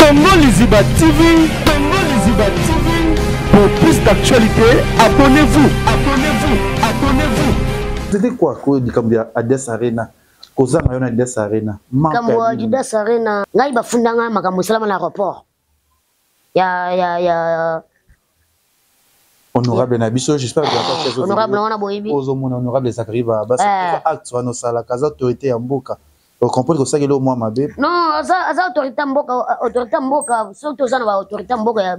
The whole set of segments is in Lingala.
Congo Liziba TV, Congo Liziba TV. Pour plus d'actualités, abonnez-vous, abonnez-vous, abonnez-vous. C'était quoi ko likambo ya Adidas Arena kozanga yo na Adidas Arena? Makambo ya Adidas Arena, ngai bafunda ngai makambo esalama na aéroport ya Honorable na biso, j'espère que honorable wana boyebi. Ozomona honorable Zakari ba basi eh. Acte wana osalaka aza autorité ya mboka, ocomprendre kosaki eloko mwa mabe. Non, aza autorité ya mboka, autorité ya mboka. Soki toza na baautorité ya mboka ya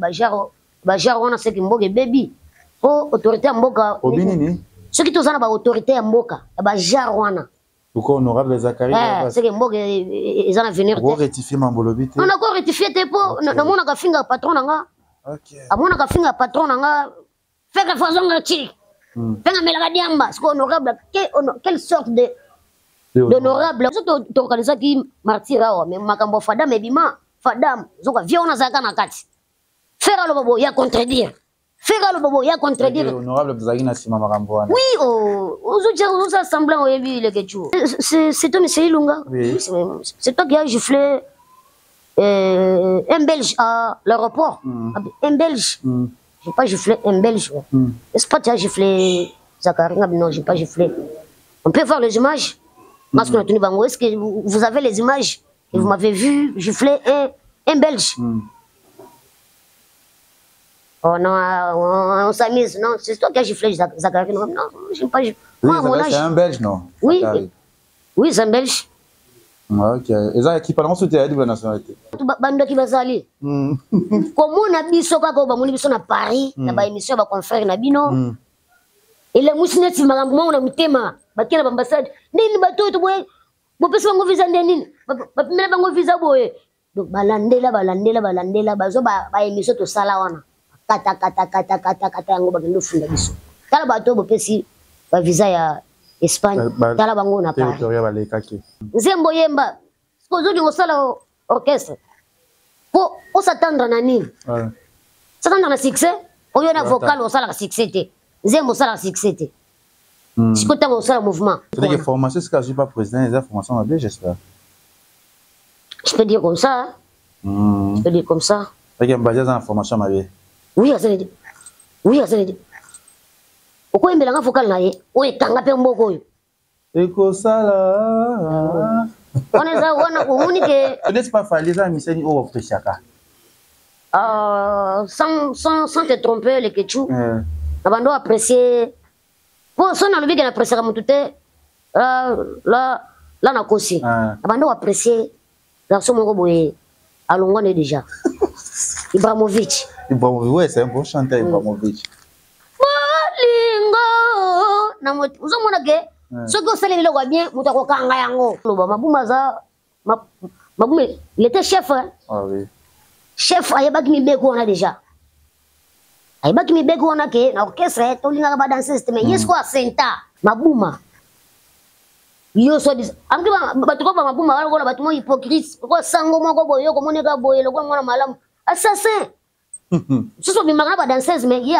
bajare wana, seki mboka ebebi, po autorité ya mboka obi nini? Soki toza na baautorité ya mboka ya bajare wana. Pourquoi honorable Zakari? Eh, seke mboka eza na avenir te. Rectifier mambo lobi te. Non, nako rectifier te, po namonaka finga patron na nga. Amonaka finga patron na nga feka fazonga ti fenga amelaka diamba. Siko honorable, quelle sorte de d'honorable? So toorganisaki martyr awa, mais makambo ya fadam ebima. Fadam zoka vie wana azalaka na kati. Ferre aloba boye, ya contredire. Ferre aloba boye, ya contredire. Honorable tozalaki na nsima makambo wana. Oui, oh, ozotia ozosa semblant oyebi Leketchou. C'est toi, monsieur Ilunga? Oui. C'est toi qui as giflé un Belge à l'aéroport? Un Belge. J'ai pas giflé un Belge. N'est-ce pas, tu as giflé Zachary? Non, j'ai pas giflé. On peut voir les images. Parce qu'on a tenu bango. Est-ce que vous avez les images? Et vous m'avez vu gifler un Belge. Oh non, on s'amuse. Non, c'est toi qui as giflé Zachary. Non, non, je n'ai pas giflé. Oui, Moi, à mon c'est âge. Un Belge, non? Oui. Zakari. Oui, c'est un Belge. Ok. Eza équipe alors soutien ya double nationalité. Bandoki bazali. Komona biso kaka oyo bamoni biso na Paris, na baémission ya baconfrère na bino. Elamusi neti makambo moko na motema. Bakei na baambassade. Ndeni bato oyo toboye, bopesi bango visa nde nini? Bapimela bango visa boye. Donc balandela, balandela, balandela, bazwa baémission tosala wana. Kata, kata, kata, kata, kata yango, bakende ofunda biso. Tala bato oyo bopesi bavisa ya Espagne, tala bango na Paris. Territoire balekaki. Nzembo yemba, ozolinga osala orchestre po osatendre na nini? S'attendre na succès oyo na vocal osalaka succès te, nzembo osalaka succès te. Sikoyo ntango osala mouvement. C'est-à-dire que formation, c'est que je suis pas président, eza formation mabe, j'espère. Je peux dire comme ça, hein? Je peux dire comme ça. C'est-à-dire que Mbazi aza na formation mabe. Oui, azali. Oui, azali. Okoyembelanga vocal na ye oyo ekanga mpe mboka oyo. Ekosala. Wana eza wana omoni ke. N'est-ce pas Fally eza na misani oyo bafuteshaka? Sans te tromper, Leketchou, na bando apprécier po so nalobi ke nappréciaka motu te, la nakosi. Na bando apprécier garçon moko boye alongwa ne déjà, Ibrahimovic. Ibrahimovic, ouais, c'est un bon chanteur, Ibrahimovic. Bolingo na moto ozomona ke soki osali eloko ya bien, moto akokanga yango. Loba Mabuma aza Mabuma, il était chef, hein? Ah oui. Chef ayebaki mibeko wana déjà, ayebaki mibeko wana ke na orchestre tolingaka badanseuse te, mais ye sikoyo asenta Mabuma yo so anki bato ko bamabuma wana lokola bato moko hypocrite, lokola sango moko boye, yo komoneka boye lokola mwana malamu, assassin mosusu obimaka na badanseuse, mais ye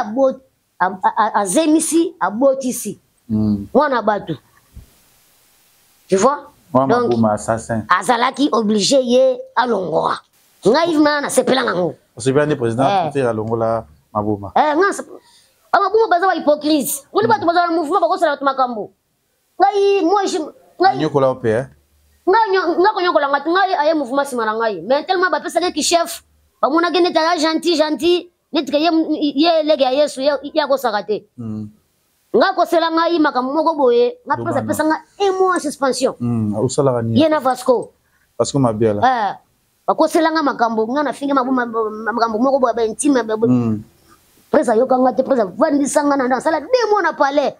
azemisi, abotisi mwana bato, tu vois? Donc assassin azalaki obligé ye alongwa. Ngai ma nasepela nango. Osepela nde président Ferre alongola Mabuma? Eh, nga bamabuma baza ba hypocrite ngoni, bato bazala na mouvement, bakosala bato makambo. Ngai moi je ngai nyokola mpe, eh? Ngai konyokola nga, ngai aye mouvement nsima na ngai, mais tellement bapesaki ki chef, bamonaki neti aza gentil gentil, neti ke ye elege ya Yesu, ye akosaka te. Nga akosela ngai makambo moko boye, nga mpesa apesa nga un mois suspension. Osalaka nini? Ye na Vasco. Vasco Mabiala. Eh, bakosela nga makambo, nga nafingi makambo moko boye baintime. Prese ayokanga te, prese avandisa nga na nasala 2 mois na palais.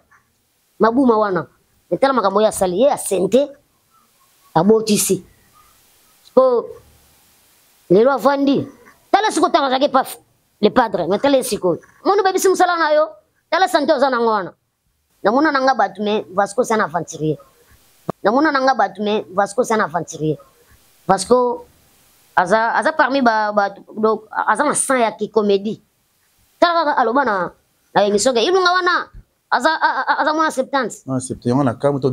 Mabuma wana etala makambo oyo asali ye, asente, abotisi po lelo avandi. Tala sikoyo, ntango azalaki pa le padre, mais tala ye sikoyo, moni obebisi mosala na yo. Tala sante oza nango wana. Namona nanga bato, mais Vasco c'est un aventurier. Namona nanga bato, mais Vasco c'est un aventurier. Vasco aza parmi ba bato, donc aza na sang ya kicomédie. Tala kaka aloba na émission ke Ilunga wana aza mwana 70. Non, 70 yango na kamwe to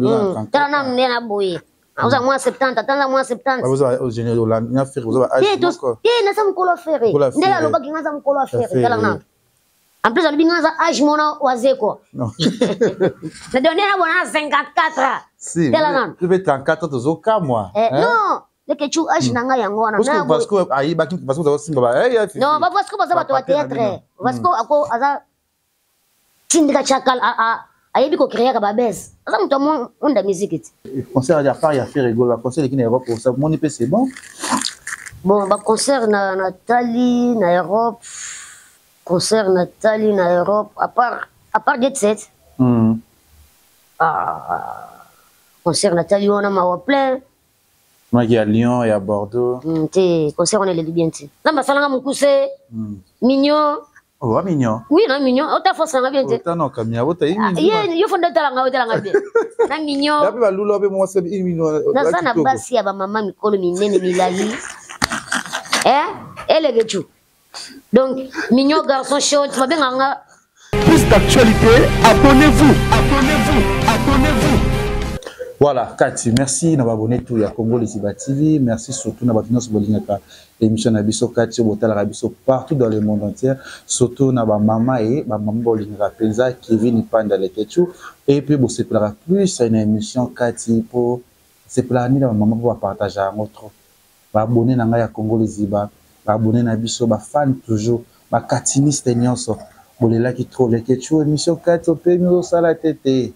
tala nanu nde na boye. Oza mwa 70, ata na mwa 70. Te, naza mokolo ya Ferre. Ndenge alobaki nga aza mokolo ya Ferre, tala nanu. En plus alobi nga aza age mona wazeko. Na donné na bona 54 ans. Si, tala nanu. Tu mpe 34 ans tozokamwa. Eh, non, Leketchou, age na ngai yango wana. Parce que Vasco ayebaki, Vasco azosimba ba hey, Non, ba Vasco baza bato ya théâtre. Vasco ako aza tindika chakal ayebi ko créer ba buzz. Aza moto ya monde ya musique ti. Concert ya part ya Ferre Gola, concert eleki na Europe, omoni mpe c'est bon. Bon, ba concert na Tali na Europe, concert na Tali na Europe, à part Jet Set. Ah, concert na Tali wana mawa plein. Maki ya Lyon, ya Bordeaux. Te, concert wana eleli bien te. Nzambe asalanga mokuse, mignon. Oh, wa mignon. Oui, na mignon. Ota force nanga bien te. Ota no kamia, ota yi mignon. Ye yo fonda talanga, otalanga bien. Na mignon. Yapi balula pe mwasi yi mignon. Naza na basi ya ba mama mikolo minene milali. Eh? Elegechu. Donc, mignon garçon short, babenga nga. Plus d'actualité, abonnez-vous, abonnez-vous, abonnez-vous. Voilà, Kati, merci na abonné tout ya Congo Liziba TV, merci surtout na bato nyonso bolingaka émission na biso Kati, botalaka biso partout dans le monde entier, surtout na ba mama et ba mama bolingaka penza Kevin Panda Leketchou et puis bosepelaka plus na émission Kati po sepelaka nini na ba mama po ba partager yango trop. Ba abonné na ngai ya Congo Liziba, ba abonné na biso, ba fan toujours, ba katiniste nyonso bolelaki trop Leketchou émission Kati opemi ozosala te te.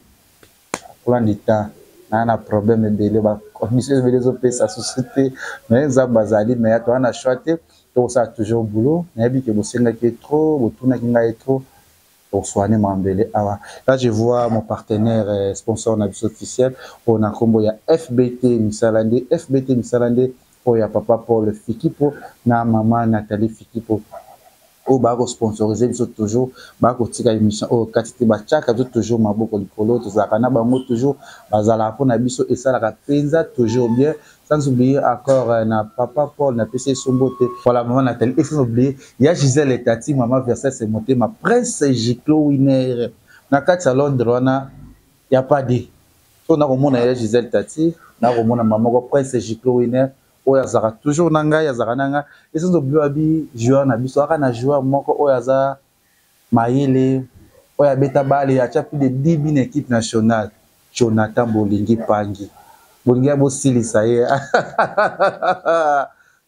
Plan d'état na na problème ebele, ba commission ebele ezopesa susu te, mais Nzambe azali, mais toza na choix te, tokosala toujours boulot. Nayebi ke bosengaki trop, botunaki ngai trop, tosoigner mambele awa. Là je vois mon partenaire sponsor na biso officiel oyo na nkombo ya FBT Misalande, FBT Misalande oyo ya papa Paul Fikipo na mama Nathalie Fikipo, oyo bakosponsorize biso toujours, bakotika émission oyo kati te, batiaka biso toujours maboko likolo, tozalaka na bango toujours, bazalaka mpona biso, esalaka mpenza toujours bien. Sans oublier encore na papa Paul na pesi esombo te, voilà, maman Nathalie, et sans oublier ya Gisèle Etati, mama Versailles Motema, Prince Giclo Winner na kati ya Londres wana ya pas de so nakomona ya Gisèle Tati, nakomona mama moko Prince Giclo Winner oyo azalaka toujours na ngai, azalaka na ngai. Et sans oublier babi joueur na biso aka na joueur moko oyo aza mayele, oyo abeta bale, atia plus de 10 buts na équipe nationale, Jonathan Bolingi Pangi. Bolingi ya bosilisa ye,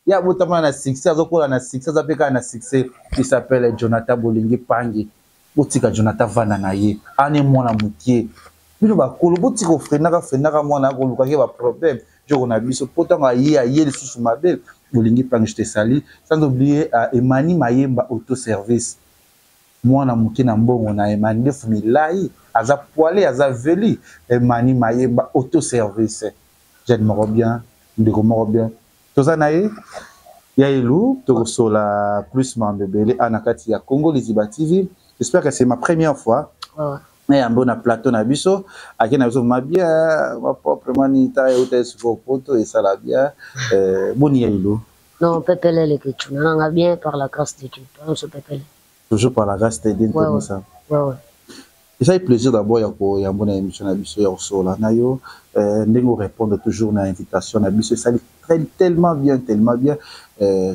ye abotama na succès, azokola na succès, aza mpe kaka na succès. Il s'appelle Jonathan Bolingi Pangi. Botika Jonathan vanda na ye ane mwana mokie. Bino bakolo botika ofreinaka freinaka mwana, akolukaki baproblème joko na biso po ntango aye aye lisusu mabe. Bolingi Pangi, je te salue. Sans oublier Emani Mayemba Auto Service, mwana moke na mbongo na ye, mandefu milai, aza poile, aza veli. Emani Mayemba Auto Service, jeune moko bien, ndeko moko bien, toza na ye. Ya elu tokosola plus mambo ebele a na kati ya Congo Liziba TV. J'espère que c'est ma première fois na yambo na plateau na biso, ake na biso vraiment bien, ma propre manita euta esiko poto esala bien. Boni ya elu? Non, Pepele Leketchou, nanga bien par la grâce de Dieu. Toi, monsieur Pepele. Toujours par la grâce de Dieu. Ouais, ouais. Ça. Ouais. Esali plaisir d'abord ya koyambo na émission na biso, ya kosola na yo, ndenge orépondre toujours na invitation na biso, esali très tellement bien, tellement bien.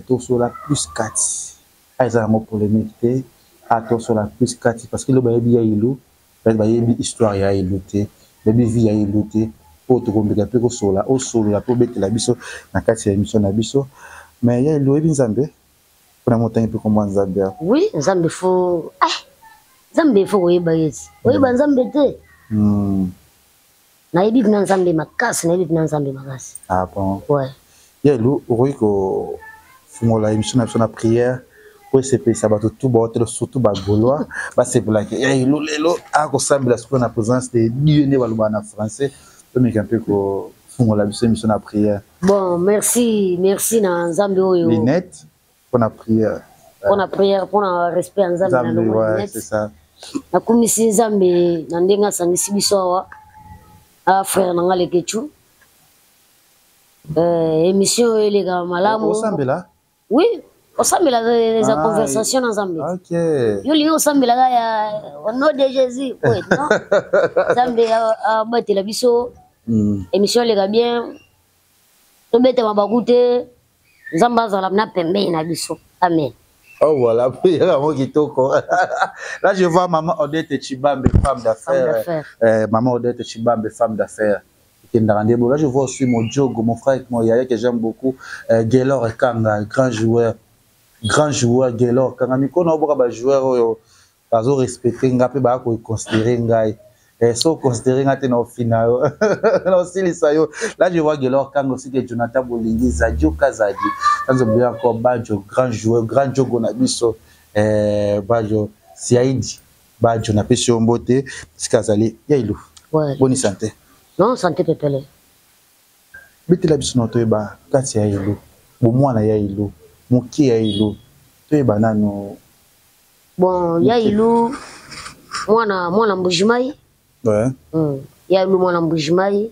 Tosola plus kati a eza yango polémique te, a tosola plus kati parce que lo bayebi ya elu, bayebi histoire ya elu te, bayebi vie ya elu te. Oyo tokomeka mpe kosola, osolola mpe obetela biso na kati ya émission na biso. Mais ya elu, oyebi Nzambe mpona motangi mpe komwa Nzambe awa? Oui, Nzambe fo, ah, Nzambe fo koyeba ye ti. Oyeba Nzambe te. Nayebi mpena Nzambe makasi, nayebi mpena Nzambe makasi. Ah bon? Ouais. Ya elu, okoki kofungola émission na biso na prière po esepelisa bato tu baotela, surtout bagaulois basepelaki. Ya elu lelo akosambela sikoyo na présence de Dieu, nde balobaka na français. Tomeka mpe kofungola biso émission na prière. Bon, merci, merci na Nzambe oyo. Lunette mpona prière. Mpona prière, mpona respect ya Nzambe na Nzambe, longo ouais, lunette. C'est ça. Nakumisi Nzambe na ndenge asangisi biso awa, a frère na nga Leketchou. Émission oyo elekaka malamu. Osambela? Oui, osambela eza Ah, conversation na Nzambe. Ok. Yo olingi osambelaka ya au nom de Jésus, ouais, non? Nzambe abatela biso. Émission eleka bien. Tobeta mabaku te, Nzambe azala na pembeni na biso. Amen. Oh voilà, kitoko. Là je vois maman Odette Chibambe, femme d'affaires. Maman Odette Chibambe, femme d'affaires. Là je vois aussi mon Diogo, mon frère, mon yaya que j'aime beaucoup, Gaylor Kanga, grand joueur. Grand joueur Gaylor Kanga. Mikono oboka ba joueur oyo bazo respecter nga pe ba ko considérer ngai. So considérer nga te na ofina yo. Na osilisa yo. Là je vois Gaylor Kanga aussi que Jonathan Bolingi, Zadio Kazadi. Sans oublier encore Badjo, grand joueur, grand Diogo na biso. Badjo Siaidi. Badjo na pesi yo mbote sika azali ya ilu. Ouais. Bonne santé. Non, santé pepele. Betela biso na toyeba kati ya ilu. Bomwana ya ilu, moke ya ilu. Toyeba nano. Bon, ya ilu mwana mwana Mbujimai. Ouais. Ya ilu mwana Mbujimai.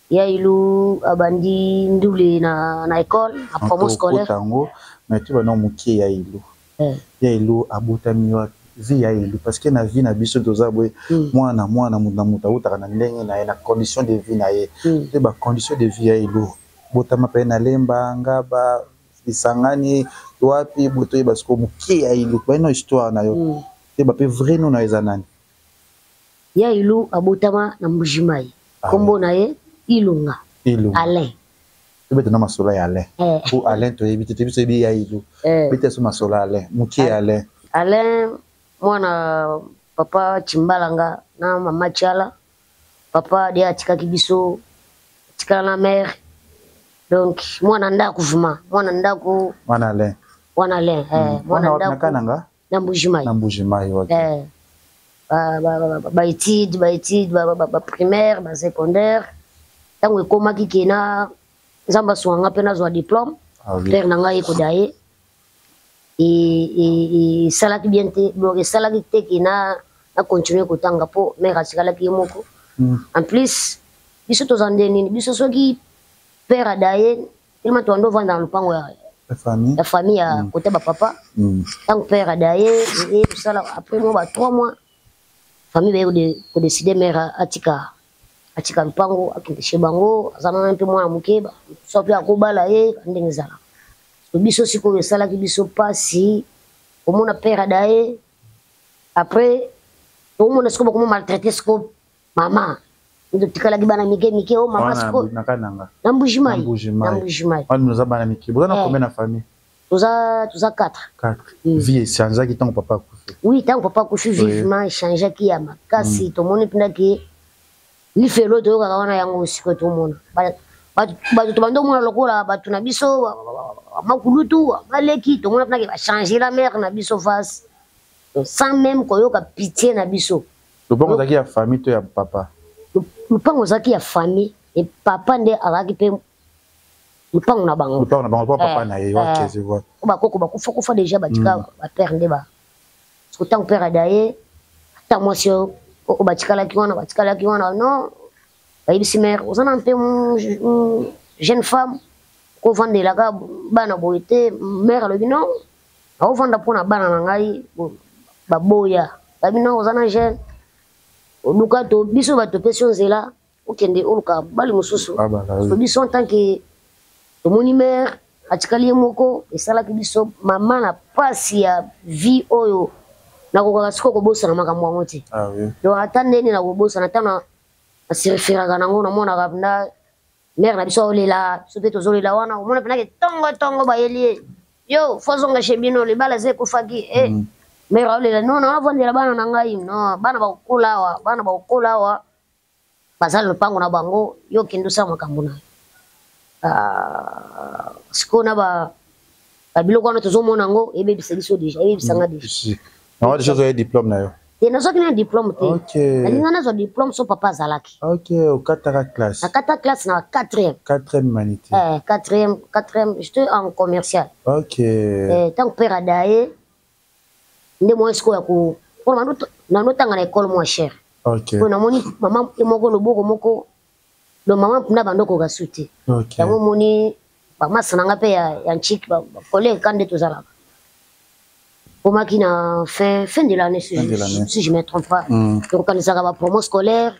Ya ilu abandi ndule na école, na promo scolaire. Tango, mais tu vas non moke ya ilu. Ya ilu abotami wapi? Vie ya ilu parce que na vie na biso toza boye mwana mwana mutu na mutu autaka na ndenge na ye na condition de vie na ye. Te ba condition de vie ya ilu. Botama pe na Lemba, Ngaba, Lisangani, wapi boto ye parce que moke ya ilu. Ba no histoire na yo. Te ba pe vrai nom na eza nani? Ya ilu abotama na Mbujimai. Kombo na ye Ilunga. Ilunga. Alain. Tu bete na masola ya Alain. Ou Alain to yebi te biso yebi ya ilu. Bete so masola Alain, moke ya Alain. Alain mwana papa Chimbalanga na mama Chala. Papa de atikaki biso tikala na mère. Donc mwana ndako vraiment, mwana ndako. Mwana Alain. Mwana Alain, mwana ndako. Na Kananga? Na Mbujimai. Na Mbujimai, ok. Ba étude, ba étude, ba primaire, ba secondaire. Tango ekomaki ke na Nzambe asunga pe nazwa diplôme. Père na ngai ekoda ye. Et esalaki bien te, bon esalaki te ke na continuer kotanga po mère asikalaki ye moko. En plus biso toza nde nini, biso soki père adaye tellement toando vanda na lopango ya famille, ya famille ya côté ba papa. Tango père adaye et tosala après moi ba 3 mois famille baye ko décider mère atika atika lupango akende chez bango azana mpe mwana moke so mpe akobala ye ndenge ezala. So biso sikoyo esalaki biso pasi komona père adaye après tomona sikoyo bakoma maltraiter sikoyo mama ndo tikalaki bana mike mike o mama sikoyo na Kananga na Mbujimai na Mbujimai na Mbujimai wana nous bana mike boza na combien na famille? Toza 4. 4. Vie echangeaki ntango papa akufi? Oui, ntango papa akufi vivement echangeaki ya makasi. Tomoni mpena ke lifelo toyokaka wana yango sikoyo tomona bato tobandi omona lokola bato na biso makulutu maleki, tomona mpena ke bachange la mère na biso face sans même koyoka pitié na biso. Lopango ozalaki ya famille to ya papa? Lopango ozalaki ya famille et papa nde azalaki mpe lupango na bango. Lupango na bango, lupango papa na ye, ok, je vois. Bakoko bakufa kufa déjà batika ba père nde ba. Parce que tant père adaye, ata mwasi oyo batikalaki wana, batikalaki wana, non. Bayebisi mère, oza na mpe jeune femme kovandelaka bana boye te. Mère alobi non, aovanda mpona bana na ngai baboya. Babi non, oza na jeune. Oluka to biso bato topesi yo nzela okende oluka bali mosusu. So biso en tant que tomoni mère atikali ye moko, esalaki biso mama na pasi ya vie oyo nakokaka sikoyo kobosana makambo yango te. Donc ata ndeni nakobosana, ata na se référaka nango, namonaka na mère na biso aolela, biso mpe tozolela wana, omona mpenake tongo tongo bayeli ye yo fo azonga chez bino, libala eza ekufaki. Mère aolela non, naovandela bana na ngai, non, bana bakokola awa, bana bakokola awa baza lopango na bango, yo okende osala makambo na yo. Sikoyo na ba biloko wana tozomona yango ebebisa biso déjà, ebebisa nga déjà. Na déjà ozwa diplôme na yo? Te, nazwaki na diplôme te. Nalinga nazwa diplôme so papa azalaki. Ok, okataka classe? Nakata classe na 4e. 4e humanité. 4e, j'étais en commercial. Ok. Tant que père adaye nde mwa sikoyo ya ko mpona nanotanga na école moins cher. Ok. Po namoni mama moko loboko moko, donc mama mpuna bando koka su te. Ok. Yango moni bamasa na nga mpe ya ntchik, ba collègue ka nde tozalaka. Komaki na fin de l'année, Fin de l'année. si je me trompe pas. Tokokanisaka ba promo scolaire.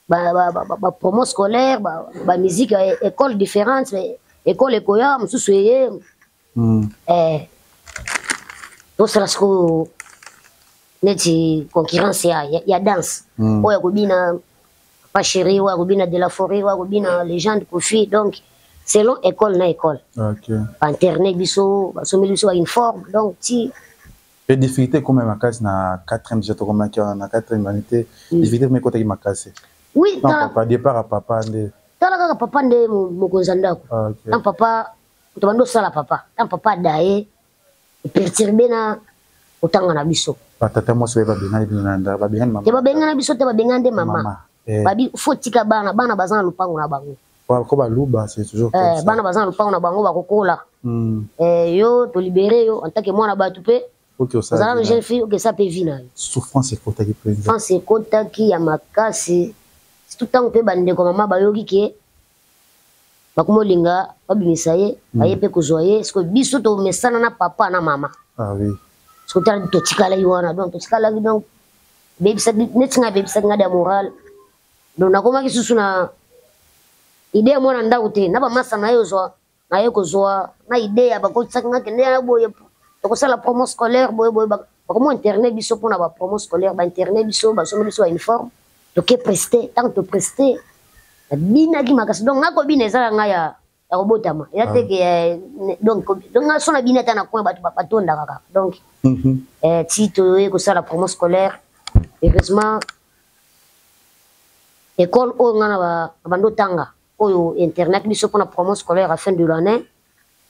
Ba promo scolaire, ba musique ya école différente, école ekoya mosusu eye. Tosala sikoyo neti concurrence ya danse. Oyo ya kobina Papa Chéri, oyo ya kobina De la Forêt, oyo ya kobina Légende Kofi, donc selon école na école. Bainterne biso, basombeli biso bauniforme, donc ti Pe difficulté ekoma makasi na 4e, déjà tokomaki wana na 4e année te, difficulté vraiment ekotaki makasi. Oui. Non, papa, départ ya papa nde. Tala kaka papa nde mokonzi ya ndako. Tant papa tobandi osala papa, tant papa adaye eperturbe na kotanga na biso. Batata mwasi oyo babengani bino na ndako, babengani mama? Te, babengana biso te, babengani nde mama. Babi fo tika bana, bana baza na lopango na bango. Ko baluba, c'est toujours comme ça. Bana baza na lopango na bango, bakokola. Yo tolibere yo en tant que mwana bato mpe ozala na jeune fille, okesa mpe vie na yo. Souffrance ekotaki mpenza. Souffrance ekotaki ya makasi, surtout ntango mpe bandeko mama bayoki ke bakoma olinga babimisa ye, baye mpe kozwa ye. Sikoyo biso tomesana na papa na mama. Ah oui. Sikoyo tala, totikalaki wana, donc totikalaki, donc bebisaki neti ngai, bebisaki ngai ya moral. Donc nakomaki susu na idée ya mwana ndako te, na bamasa na ye ozwa naye kozwa na idée ya bakotisaki nga kende ya boye, tokosala promo scolaire boye boye, bakomo interne biso mpona bapromo scolaire, bainterne biso, basombi biso bauniforme, toke preste. Ntango topreste, nabinaki makasi. Donc nga kobina ezala ngai ya kobotama, eza te ke donc nga so nabini ata na coin, bato batondaka kaka. Donc ti toye kosala promo scolaire, heureusement école oyo nga na bando otanga, oyo internat biso mpona promo scolaire à fin de l'année,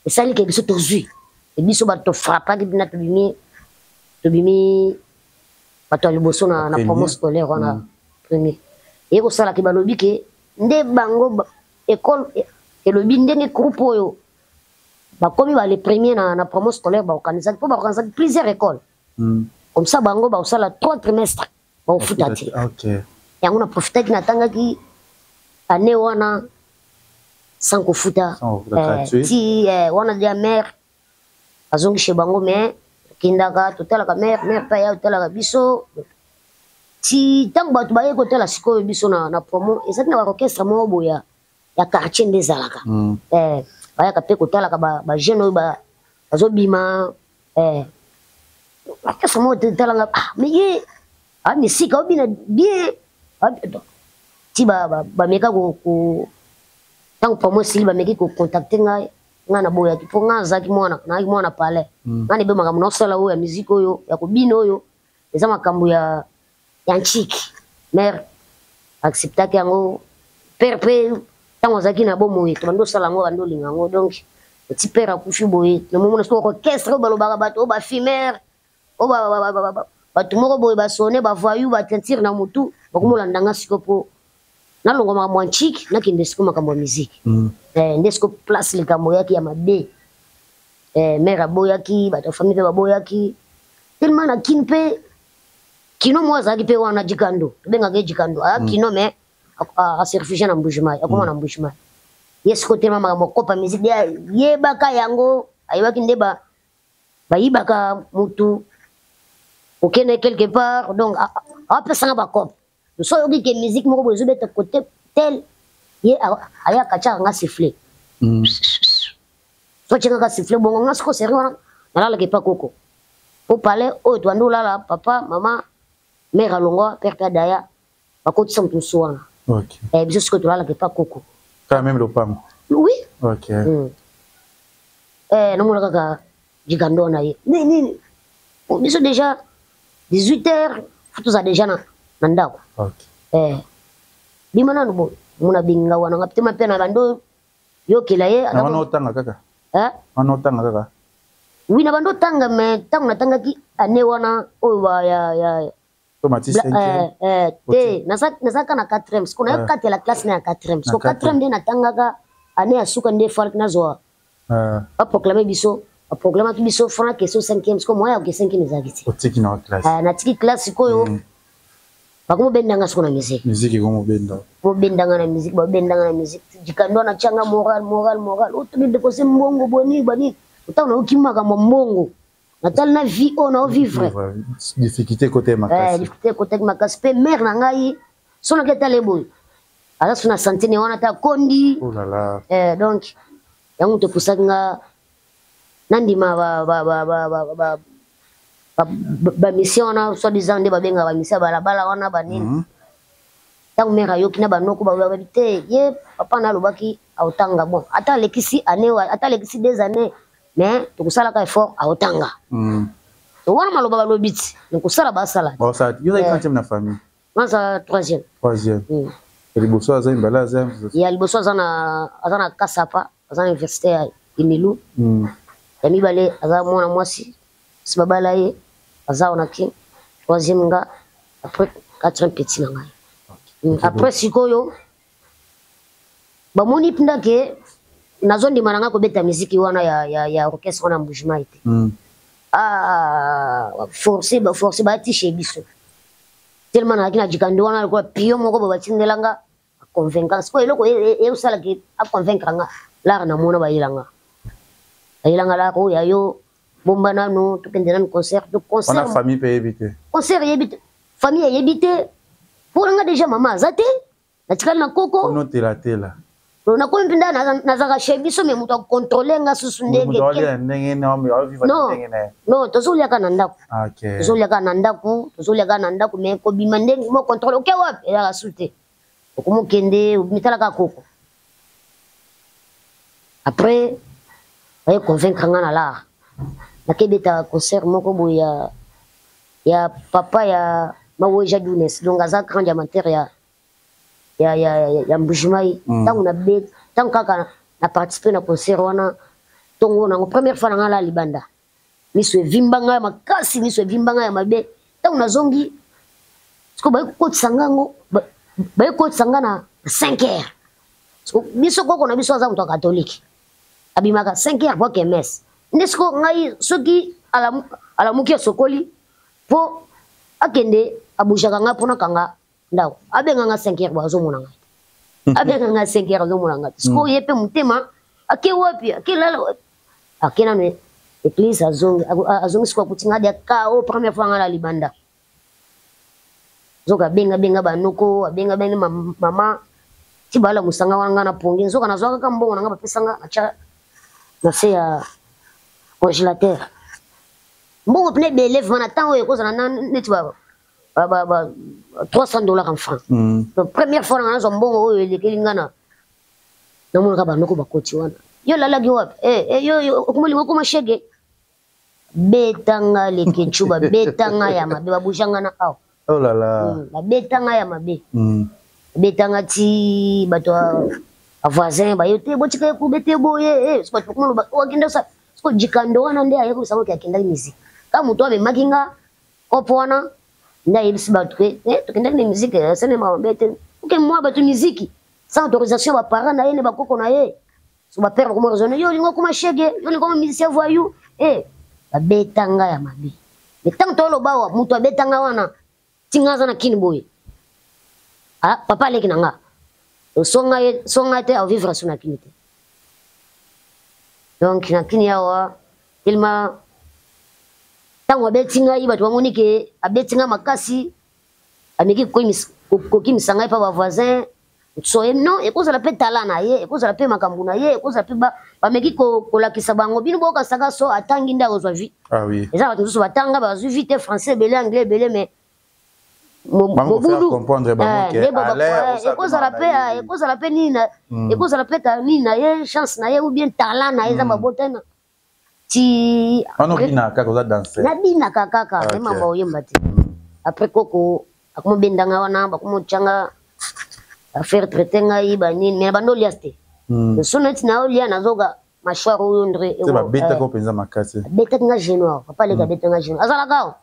esali ke biso tozwi e biso bato tofrappaki bina, tobimi bato ya liboso na promo scolaire wana. Premier eye kosalaki, balobi ke nde bango école elobi ndenge groupe oyo bakomi ba les premiers na promo scolaire, baorganisaki mpo baorganisaki plusieurs écoles. Comme ça bango bakosala 3 trimestres, bakofuta te. Yango na profitaki, natangaki année wana sans kofuta. Ti wana dia mare azongi chez bango, mais tokendaka totalaka mare, mare mpe aya totalaka biso. Ti ntango bato baye kotala sikoyo biso na promo, ezalaki na baorchestre moko boye ya quartier nde ezalaka. Bayaka mpe kotalaka bajeune oyo bazobima. Orchestre moko talanga, ah mais ye misika obina bien. Ti bameka, ntango promo esili, bameki kocontacte ngai, ngai naboyaki mpo ngai azalaki mwana, nayaki mwana palais. Ngai nebe makambo naosala oyo ya musique, oyo ya kobina, oyo eza makambo ya ntiki. Mare acceptaki yango, père mpe ntango azalaki na bomoi, tobandi osala yango, bandi olinga yango. Donc eti père akufi boye, namomona soki orchestre oyo balobaka bato oyo bafumeur, oyo bato moko boye basone bavoyu bateinture na motu, bakomolanda nga sikoyo mpo nalongwa makambo ya ntiki, nakende sikoyo makambo ya musique. Nde sikoyo place likambo oyaki ya mabe. Mare aboyaki, bato ya famille mpe baboyaki tellement na kini mpe kino moko azalaki mpe wana Jikando, tobengaka ye Jikando, aya kino, mais ase réfugie na Mbujimai, akoma na Mbujimai. Ye sikoyo telema makambo akopa musique de ayebaka yango, ayebaki nde bayibaka mutu okende quelque part. Donc apesanga bacope so oyoki ke musique moko boye ezobeta côté tel, ye ayaka tiaka nga sifflet. So atiakaka sifflet bongo, nga siko seri wana nalalaka epa koko po palais oyo tobandi olala, papa, mama, mare alongwa, père mpe adaya, bakotisa moto mosusu wana. Biso sikoyo tolalaka epa koko. Quand même lopango. Oui. Namona kaka jigando na ye nini nini, biso déjà 18 heures fo tozala déjà na ndako. Bima nanu boye, mona bengi nga wana, nga pitema mpe na bando yokela ye. Na wana otanga kaka? Wana otanga kaka? Oui, na bando otanga, mais ntango natangaki année wana oyo ya te, nazalaka na 4e. Siko nayokatela classe na ya 4e, siko 4e nde natangaka année ya suka, nde falaki nazwa baproclame biso, baproclamaki biso fana question 5e. Siko moya ya 5e ezalaki te. Natiki classe sikoyo, bakomobendanga siko na musique. Musique ekomobenda. Bobendanga na musique, babendanga na musique. Jikando anatianga moral, moral, moral, otobi depose mbongo boni bani. Otango nayoki makambo mbongo, natali na vie oyo naovivre. Difficulté côté makasi. Difficulté ekotaki makasi mpe mare na ngai so naki etala ye boye. Aza so na santé ne wana te, akondi. Oh là là. Eh, donc yango moto epusaki nga nandima bamission wana, soit disant nde babengaka bamission ya balabala wana, banini. Ntango mère ayoki na banoko, babi te, ye papa na alobaki aotanga. Bon, ata alekisi année, ata alekisi 2 années, mais tokosalaka effort, aotanga. Wana maloba balobi ti nakosala, basala. Yo ozali quantième na famille? Naza troisième. Troisième. Ya liboso aza mibale, aza? Ya liboso aza na Kasapa, aza na université ya Emilu. Ya mibale aza mwana mwasi, si babala ye, aza wana ki troisième. Nga après quatrième, petit na ngai. Après sikoyo bamoni mpenza ke nazondima na ngai kobeta miziki wana ya orchestre wana Mbujimai te. Ah, forcé, baforcé, batishe biso tellement nazalaki na jikando wana lokola pion moko bo batindelanga convaincre. Sikoyo eloko eosalaki aconvaincre nga, lar namona bayelanga lar oyo ya yo, bomba nanu, tokende nanu concert. Concert, famille mpe eyebi te? Concert eyebi te, famille eyebi te. Mpo nanga déjà mama aza te, natikali na koko. Onotelatela. Nakomi mpenza nazalaka chez biso, mais moto akontrole nga susu ndenge, non, tozoliaka na ndako, tozoliaka na ndako, tozoliaka na ndako, mais kobima ndenge mo contrôle, oke wapi, ezalaka su te. Okomokende mitalaka koko. Après baye convaincre nga na lar, nakebeta concert moko boye ya papa ya Maweja Dunes, donc aza grand diamantaire ya Mbujimai. Ntango na bet, ntango kaka na participe na concert wana, ntongo nango première fois na nga la libanda, miso evimba ngai makasi, miso evimba ngai ya mabe. Ntango nazongi siko, baye kokotisa ngango, baye kokotisa nga na 5 heures. Biso koko na biso aza moto ya catholique, abimaka 5 heures po akemese. Nde siko ngai soki alamuki, asokoli mpo akende, abougeaka ngai mpo nakanga ndako. Abenga nga 5 heures bo, azomona ngai te. Abenga nga 5 heures, azomona ngai te. Sikoyo ye mpe motema ake wapi? Ake lala wapi? Ake nano église, azongi, azongi sikoyo, akuti nga dia kao. Première fois nga na libanda, nzoka abenga benga banoko, abenga benga mama ti balamusanga wana. Nga na pongi, nzoka nazwaka kaka mbongo na nga bapesanga, natya na se ya congélateur. Mbongo pene ebele vraiment na ntango oyo ekozala na neti ba 300 $ en franc. Donc première fois nanga nazwa mbongo oyo elekeli nga na namonaka banoko bakoti wana: "Yo lalaki wapi? Eh, eh, yo okomolinga okoma shege." Betanga lekencu, babetanga ya mabe, babujanga na awa. Oh là là. Babetanga ya mabe. Babetanga ti bato ya voisin baye te: "Botika ye kobete boye." Bato bakoma loba akende osala siko jikando wana. Nde ayebisa ngo ke akendaki musique. Ka moto amemaki nga kopo wana nde ayebisi bato ke tokendaki na musique, asalemaka mabe te, oke mwa bato musique sans autorisation ya baparent na ye ne bakoko na ye. So bapère bakoma raisonne: "Yo olingi okoma shege, yo olingi okoma musicien voyou." E babetanga ya mabe. Mais ntango toloba awa, moto abetanga wana ntinga aza na kini boye. Ah, papa aleki na nga, songa ye, songa te, aovivre so na kini te. Donc na kini awa, tellement ntango abeti ngai, bato bamoni ke abeti ngai makasi, ameki kokimisa ngai mpa bavoisin. So ye non, ekozala mpe tala na ye, ekozala mpe makambo na ye, ekozala mpe bameki kolakisa bango bino bokasaka so atangi nde akozwa vie. Ah oui. Eza bato mosusu batanga, bazwi vie te, français ebele, anglais ebele, mais mobulu ekozala mpe nini, ekozala mpe nini na ye, chance na ye ou bien talent na ye eza mabotana ti. Nabinaka kaka, emamba oyemba te. Après koko akomobendanga wana, bakomotyanga affaire, traite ngai banini, mais bando olias te. So neti na olia, nazoka mâchoire oyo ndre. Babetaka mpenza makasi? Abetaki nga genou awa. Papa aleki abetaki nga genou, azalaka awa,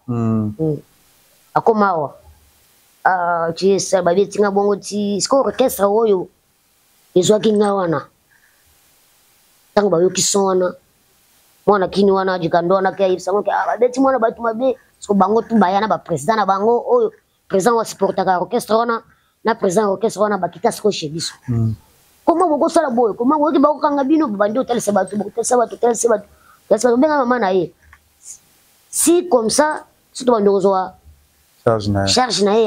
akoma awa ti babeti nga bongo ti sikoyo orchestre oyo ezwaki nga wana. Ntango bayoki son wana, mwana kini wana jikando wana ke ayebisa ngo ke babeti mwana bato mabe. Siko bango tu baya na baprésident na bango oyo président asupportaka orchestre wana na président orchestre wana, bakita sikoyo chez biso: "Koma bokosala boye, koma boyoki, bakokanga bino." Bandi otalisa bato, bokotalisa bato, talisa bato, talisa bato, benga mama na ye. Si comme ça so tobandi kozwa charge na ye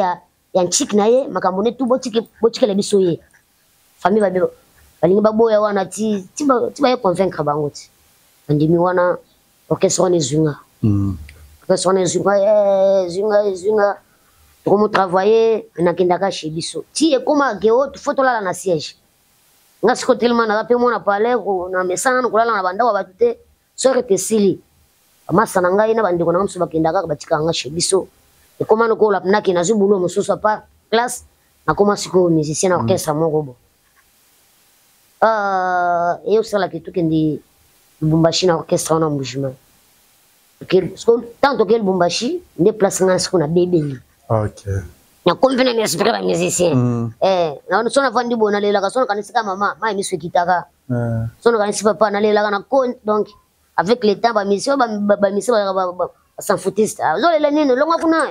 ya ntike na ye, makambo ne tu botikela biso ye. Famille babe balingi baboya wana ti ti baye convaincre bango ti bandimi wana orchestre wana ezwi nga. Orchestre wana ezwi nga, ezwi nga, ezwi nga. Tokomo travailler, nakendaka chez biso. Ti ekoma ke o faut tolala na siège. Nga siko tellement naza pe mwana palais na mesana na kolala na bandako ya bato te. Soki ete esili, bamasa na ngai na bandeko na ngai mosusu bakendaka kaka batikaka nga chez biso. Ekoma lokola nake nazwi boulot mosusu à part classe, nakoma sikoyo musicien na orchestre moko bo. Eyosalaka tokende Lubumbashi na orchestre wana Mbujimayi. Tant tokende Lubumbashi nde place ngai sikoyo nabebeli. Nakomi mpe na esprit ba musicien. So navandi boye nalelaka, so nakanisi kaka mama, mayi miso ekitaka. So nakanisi papa nalelaka na ko. Donc avec le temps ba musicien ba musicien ba s'en foutiste. Ozolela nini, olongwa kuna,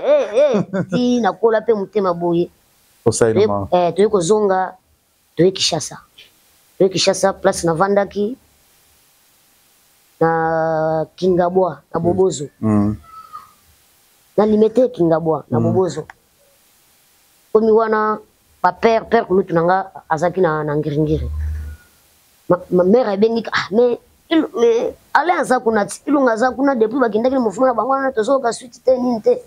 ti nakola mpe motema boye. Toye kozonga, toye Kinshasa. Toye Kinshasa, place navandaki na Kingabwa, na Bobozo. Na Limete Kingabwa, na Bobozo. Komi wana ba père, père kulutu na nga azalaki na Ngiringiri. Ma mère abengi, ah, mais mais Alain aza kuna, Ilunga aza kuna depuis bakendaki na mouvement na bango wana, tozoyoka suite te nini te.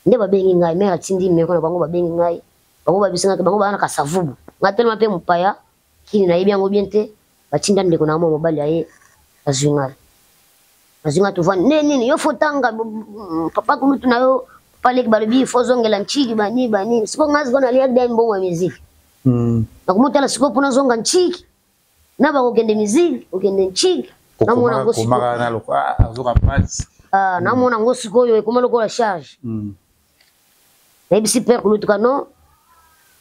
Nde babengi ngai, mère atindi numéro na bango, babengi ngai. Bango babisangaki, bango baa na Kasavubu. Nga tellement mpe mopaya, kini nayebi yango bien te, batinda ndeko na mwa mobali aye azwi ngai. Azwi ngai tovandi, nde nini, yo fotanga papa kulutu na yo, papa leki balobi fo ozongela ntiki bani bani. Sikoyo ngai sikoyo naliaki dai mbongo ya miziki. Nakomotala sikoyo mpona ozonga ntiki. Na bakokende miziki, okende ntiki. Namona yango sikoyo. Namona yango sikoyo ekoma lokola charge. Nayebisi père kulutu ka non,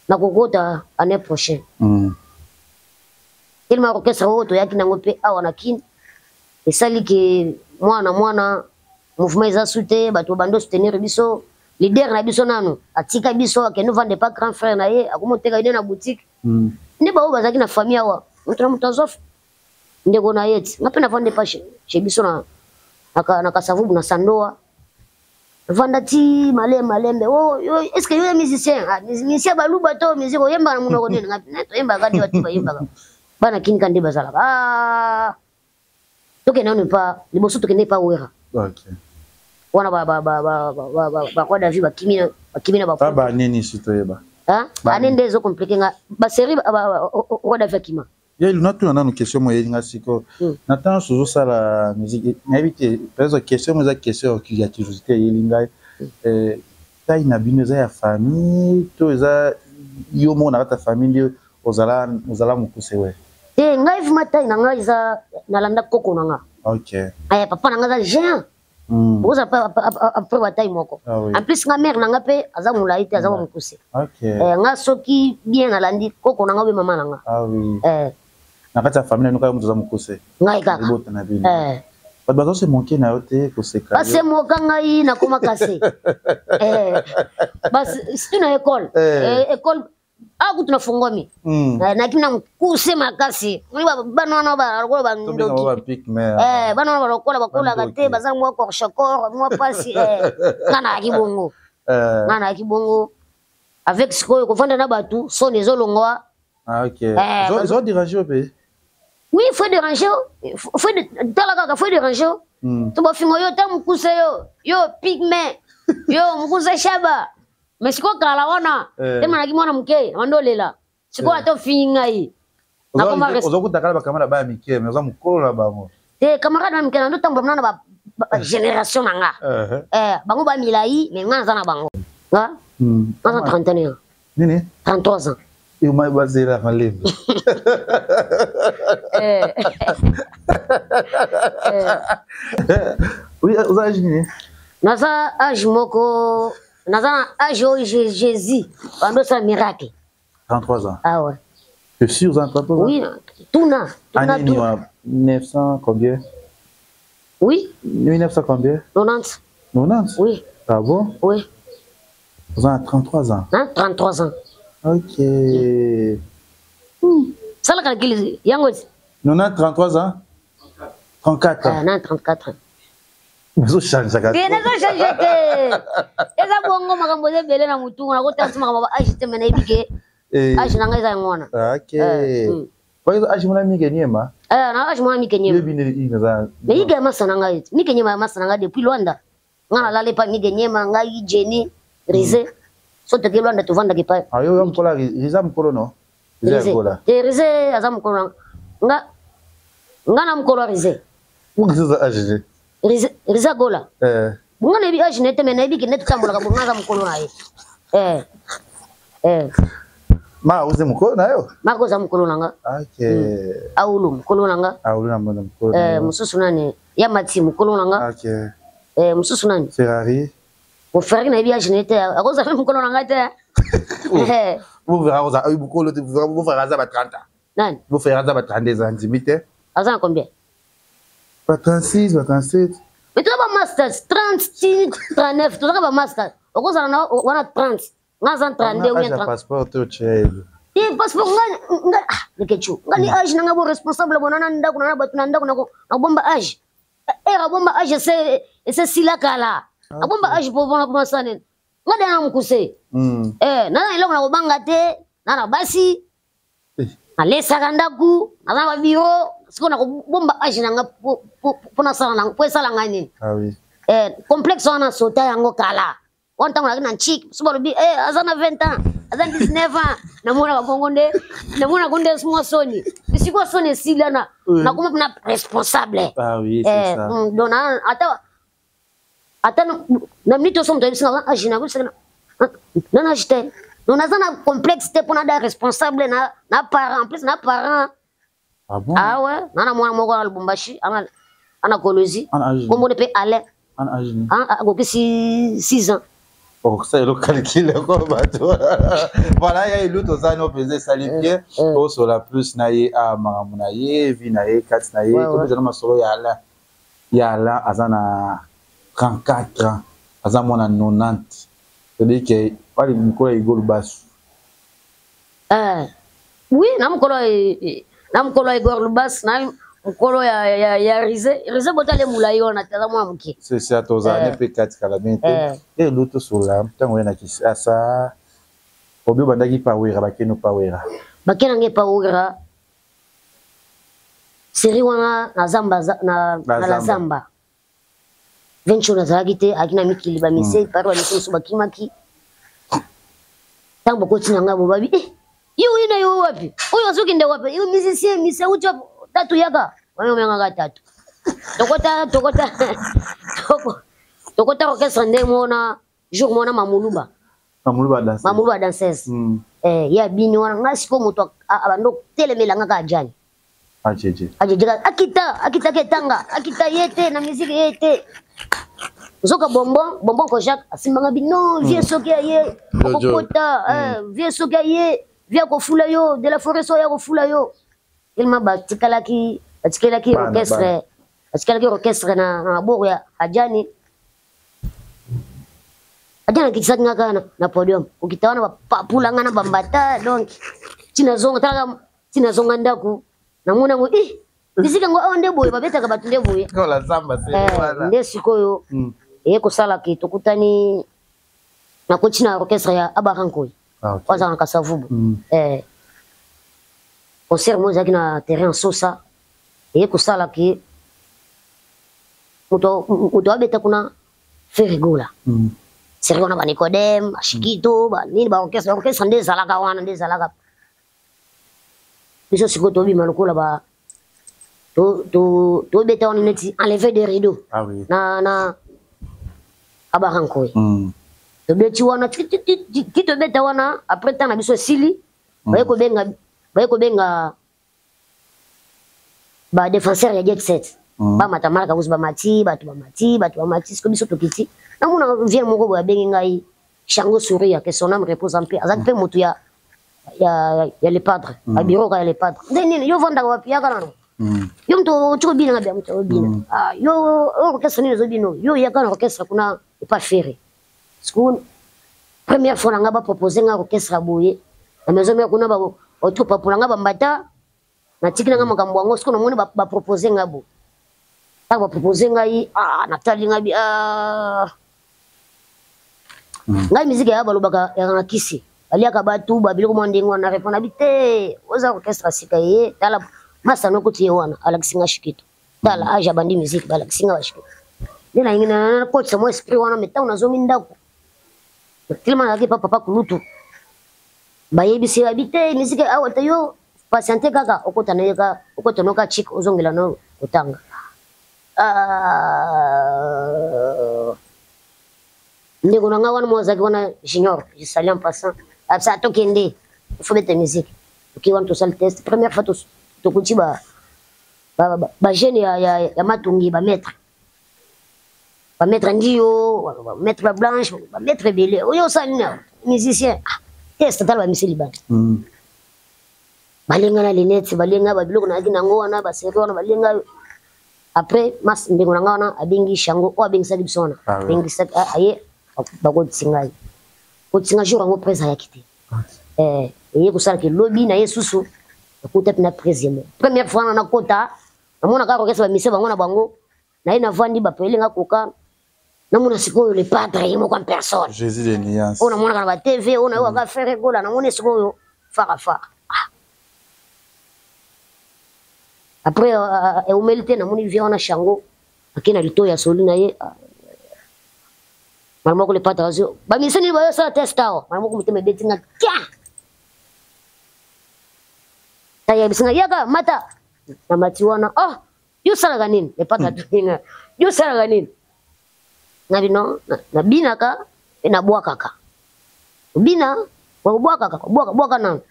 nakokota année prochaine. Tellement orchestre oyo toyaki nango mpe awa na Kin esali ke mwana mwana mouvement eza su te, bato babandi soutenir biso. Leader na biso nanu atika biso akende ovanda epa grand frère na ye, akomi oteka ye na boutique. Nde baoyo bazalaki na famille awa, moto na moto azwa ndeko na ye ti. Nga mpe navanda epa chez biso na Kasavubu na Sandoa. Vanda ti malembe malembe. Oh, yo, est-ce que yo es musicien? Ah, musicien baluba to musique oyemba na munoko nini? Nga ne toyembaka nde bato bayembaka. Bana kini ka nde bazalaka. Ah. Tokende nanu pa liboso, tokende pa Wera. Wana ba ba ba ba ba ba ba ba roi David bakimi na bakimi na ba Ba ba nini si toyeba? Hein? Ane nde ezo compliqué nga. Ba série ba, ba, ba, roi David akima. Ye natuna nanu question mo eyeli nga sikoyo. Na ntango nyonso ozosala musique, nayebi te, peut-être question mo eza question ya curiosité eyeli ngai. Taille na bino eza ya famille to eza yo moko na kati ya famille nde ozala ozala mokuse we? Te, ngai vraiment taille na ngai eza nalanda koko na nga. Papa na ngai aza géant. Oza après ba taille moko. En plus nga mère na nga mpe aza molai te, aza mwa mokuse. Nga soki bien nalandi koko na nga obe mama na nga. Na kati ya famille na bino kaka moto aza mokuse? Ngai kaka. Libota na bino. Bato bazo se moquer na yo te, koseka yo? Base moka ngai nakoma kase. Bas surtout na école. École awa kutu nafungwami. Naki na mokuse makasi. Bana wana balokola bandoki. Bana wana balokola bakolaka te, baza mwa korchakor, mwa pasi. Nga nayaki bongo. Nga nayaki bongo. Avec sikoyo kovanda na bato, soni ezolongwa. Ah, ok. Ezo déranger mpe? Oui, faut déranger. Faut tala kaka, faut déranger. To bafingo yo ta mokuse yo, yo pygmée, yo mokuse shaba. Mais sikoyo kala wana, te manaki mwana moke, bando olela. Sikoyo ata ofingi ngai. Ozokuta kala bacamarade baya mike, mais oza mokolo na bango. Te, camarade ba mike na ndotambola na ba génération na nga. Bango ba milai, mais nga naza na bango. Nga? Naza 31 ans. Nini? 33 ans. Yo bazela malembe. Oui, oza âge nini? Naza âge moko, naza na âge oyo Jésus bando osala miracle. 33 ans. Ah ouais. Tu es sûr, 33 ans? Oui, tuna, tuna. Année 900 combien? Oui. 1900 combien? 90. 90? Oui. Ah bon? Oui. Vous avez 33 ans? Hein? 33 ans. Ok. Ça le calcul, yango. 90, 33 ans? 34 ans. Ah, non, 34 ans. Nazochangeaka. Te, nazochange te. Eza bongo, makambo eza ebele na motu, nakotala so makambo ba âge te, me nayebi ke Age na ngai eza yango wana. Ok. Age mona Mike Nyema. Eh, na age mona Mike Nyema. Mais Iga masa na ngai. Mike Nyema masa na ngai depuis Luanda. Nga na lale pa Mike Nyema, ngai Jenny, Rize. So toke Luanda tovandaka epai. Ah yo mkola Riza mkolo no? Rize. Te Rize aza mokolo nga nga na mokolo ya Rize. Rize age. Rize Rize Gola. Eh. Nga nayebi age na ye te mais nayebi ke nde totambolaka bongo aza mokolo na ye. Eh. Eh. Ma oze mokolo na yo? Marco oza mokolo na nga. Ok. Aulu mokolo na nga. Aulu na mona mokolo. Eh, mosusu nani? Ya Mati mokolo na nga. Ok. Eh, mosusu nani? Ferrari. Bo Ferrari nayebi age na ye te. Akozala mokolo na nga te. Eh. Bo Ferrari oza mokolo te, bo Ferrari aza ba 30 ans. Nani? Bo Ferrari aza ba 32 ans, ndimi te. Aza na combien? Ba 36, ba 37. Mais toza ba masters 30 ti 39, tozaka ba masters. Okozala na wana 30. Nga aza 32 ou bien 30. Passeport to tshele. Te passeport nga nga ah lekechu. Nga ni age na nga bo responsable bona na ndako na bato na ndako na ko na bomba age. Era bomba age se se sila kala. Abomba age po bona kuma sane. Nga de na mukuse. Eh na na eloko na kobanga te na na basi. Nalesaka ndako naza na babiro sikoyo nakobomba age na nga mpo nasala mpo esala ngai nini. Eh, complexe wana sota yango kala wana ntango nazalaki na nchik so balobi eh, aza na 20 ans aza na 19 ans namonaka bongo nde namonaka nde mwa soni sikoyo soni esila na nakoma na responsable. Ah oui, c'est ça. Donc ata ata na minute oso moto ayebisi nga age na yebisaka na na age te. Donc naza na complexe te mpona da responsable na na parent, en plus na parent. Ah bon? Ah ouais, na na mwana moko na Lubumbashi, ana ana Kolwezi. Kombo ne pe Alain. Ana age ni? Ah, akokisi 6 ans. Oh, ça elo calcul ko bato. Voilà, ya elu toza no pese esali bien. Tosola plus na ye a makambo na ye, vie na ye, kati na ye, tobeta na masolo ya Alain. Ya Alain aza na 34 ans, aza mwana 90. C'est-à-dire que wali mokolo ya Hugo Lubasu. Eh, oui, na mokolo na mokolo ya Igor Lubas, na mokolo ya ya ya Rize, Rize botale mulayi wana aza mwana moke. C'est ça, tozala ne mpe kati kala bien te. Elu tosola ntango ye na Kinshasa, obi obandaki pawera, bakeno pawera. Bakena nge pawera. Série wana na zamba na na la zamba. Venture nazalaki te, ayaki na mikili ba mise, pari ba mise mosusu bakimaki. Ntango bakoti na ngai bobabi, eh, yo oye na yo wapi? Oyo azokende wapi? Yo musicien, musicien uti wapi? Tatu yaka. Wana omengaka tatu. Tokota, tokota, tokota orchestre nde mona jour mona Mamuluba. Mamuluba danseuse. Mamuluba danseuse. Eh, ya bini wana ngai sikoyo moto abando telemela nga kaka Jani. Ajeje. Ajeje akita, akita ketanga, akita ye te na musique ye te. Nzoka bonbon, bonbon ko Jacques asimbanga bi non, vieux soki aye, okokota, vieux soki aye, vieux akofula yo, de la forêt so ya kofula yo. Tellement batikalaki, batikalaki orchestre, batikalaki orchestre na na maboko ya Adjani. Adjani akitisaki nga kaka na podium. Kokita wana bapapula nga na bambata donc tina zonga talaka tina zonga ndako namona yango eh bisika yango awa nde boye babetaka bato nde boye. Kola zamba se wana. Nde sikoyo eye kosala ke tokutani nakoti na orchestre ya Abarankoy. Ah, ok. Oyo azalaka na Kasavubu. Concert moko ezalaki na terrain Sosa. Eye kosala ke moto abeta kuna Ferre Gola. Seri wana ba Nicodème, ba Shikito, ba nini ba orchestre, orchestre nde ezalaka wana nde ezalaka. Biso sikoyo tobima lokola ba to tobeta wana neti enlever des rideaux. Ah oui. Na na Abarankoy. Tobeti wana ti ti ti ti tobeta wana après temps na biso esili, baye kobenga ba défenseur ya Jet Set. Ba mata marka kuzu ba mati, bato ba mati, bato ba mati, sikoyo biso tokiti. Namona vieux moko boye abengi ngai Shango Souria, que son âme repose en paix. Azalaki mpe motu ya ya ya le padre, ya bureau ya le padre. Nde nini yo vandaka wapi yaka nano? Yo moto oti kobina nga bia moto obina. Ah, yo orchestre nini ozobina oyo? Yo yaka na orchestre kuna epa Ferre. Sikoyo première fois na nga ba proposer nga orchestre ya boye. Na maison mère kuna ba oto papola nga bambata. Natiki na nga makambo yango sikoyo namoni ba proposer nga bo. Ntango ba proposer ngai, ah, natali ngai bi, ah. Ngai musique ya balobaka ya na kisi. Baliaka bato babiloko mwa ndenge wana. Répondre abi te, oza orchestre sika ye, tala masano kuti ye wana alakisi nga Shikito. Tala age abandi musique, balakisi nga bashikito. Nde nalingi nakotisa mwa esprit wana, mais ntango nazongi ndako telema nazalaki pa papa kulutu, bayebisi ye abi te, musique awa te, yo patiente kaka okota na ye ka okota noka chik ozongela no kotanga. Ndeko na nga wana mo azalaki wana junior, je salue en passant, abisa tokende, il faut beta musique. Toke wana tosali test première fois, tokuti ba ba jeune ya Matongi, ba maître, ba maître Ndio, ba maître ba Blanche, ba maître ebele. Oyo osali nini awa? Musicien. Ah, test tala bamisi libanda. Balenga na lunette, balenga ba biloko nayaki nango wana, ba série wana balenga. Après mas ndeko na nga wana abengi Shango oyo abengisaki biso wana. Ah oui. Abengisaki, aye bakotisi ngai. Kotisi ngai jour yango presse ayaki te. Eye kosalaka lobi na ye susu nakota mpe na presse ye moko. Première fois wana nakota, namonaka orchestre bamise bango na bango, na ye navandi bapele nga koka. Namona sikoyo le padre ye moko en personne. Jésus de nuance. Oyo namonaka na ba TV, oyo nayokaka Ferre Gola, namoni sikoyo fara fara. Ah. Après, eumeli te, namoni vie wana Shango ake na litoyi ya soli na ye. Mara moko le padre azwi ba mise nini bayosala test awa. Mara moko motema ebeti nga kia. Ayebisi nga yaka mata na mati wana. Oh, yo salaka nini? Le padre atuni nga, yo salaka nini? Na bino, nabinaka pe nabwakaka. Obina, obwakaka, obwaka, bwaka nanu.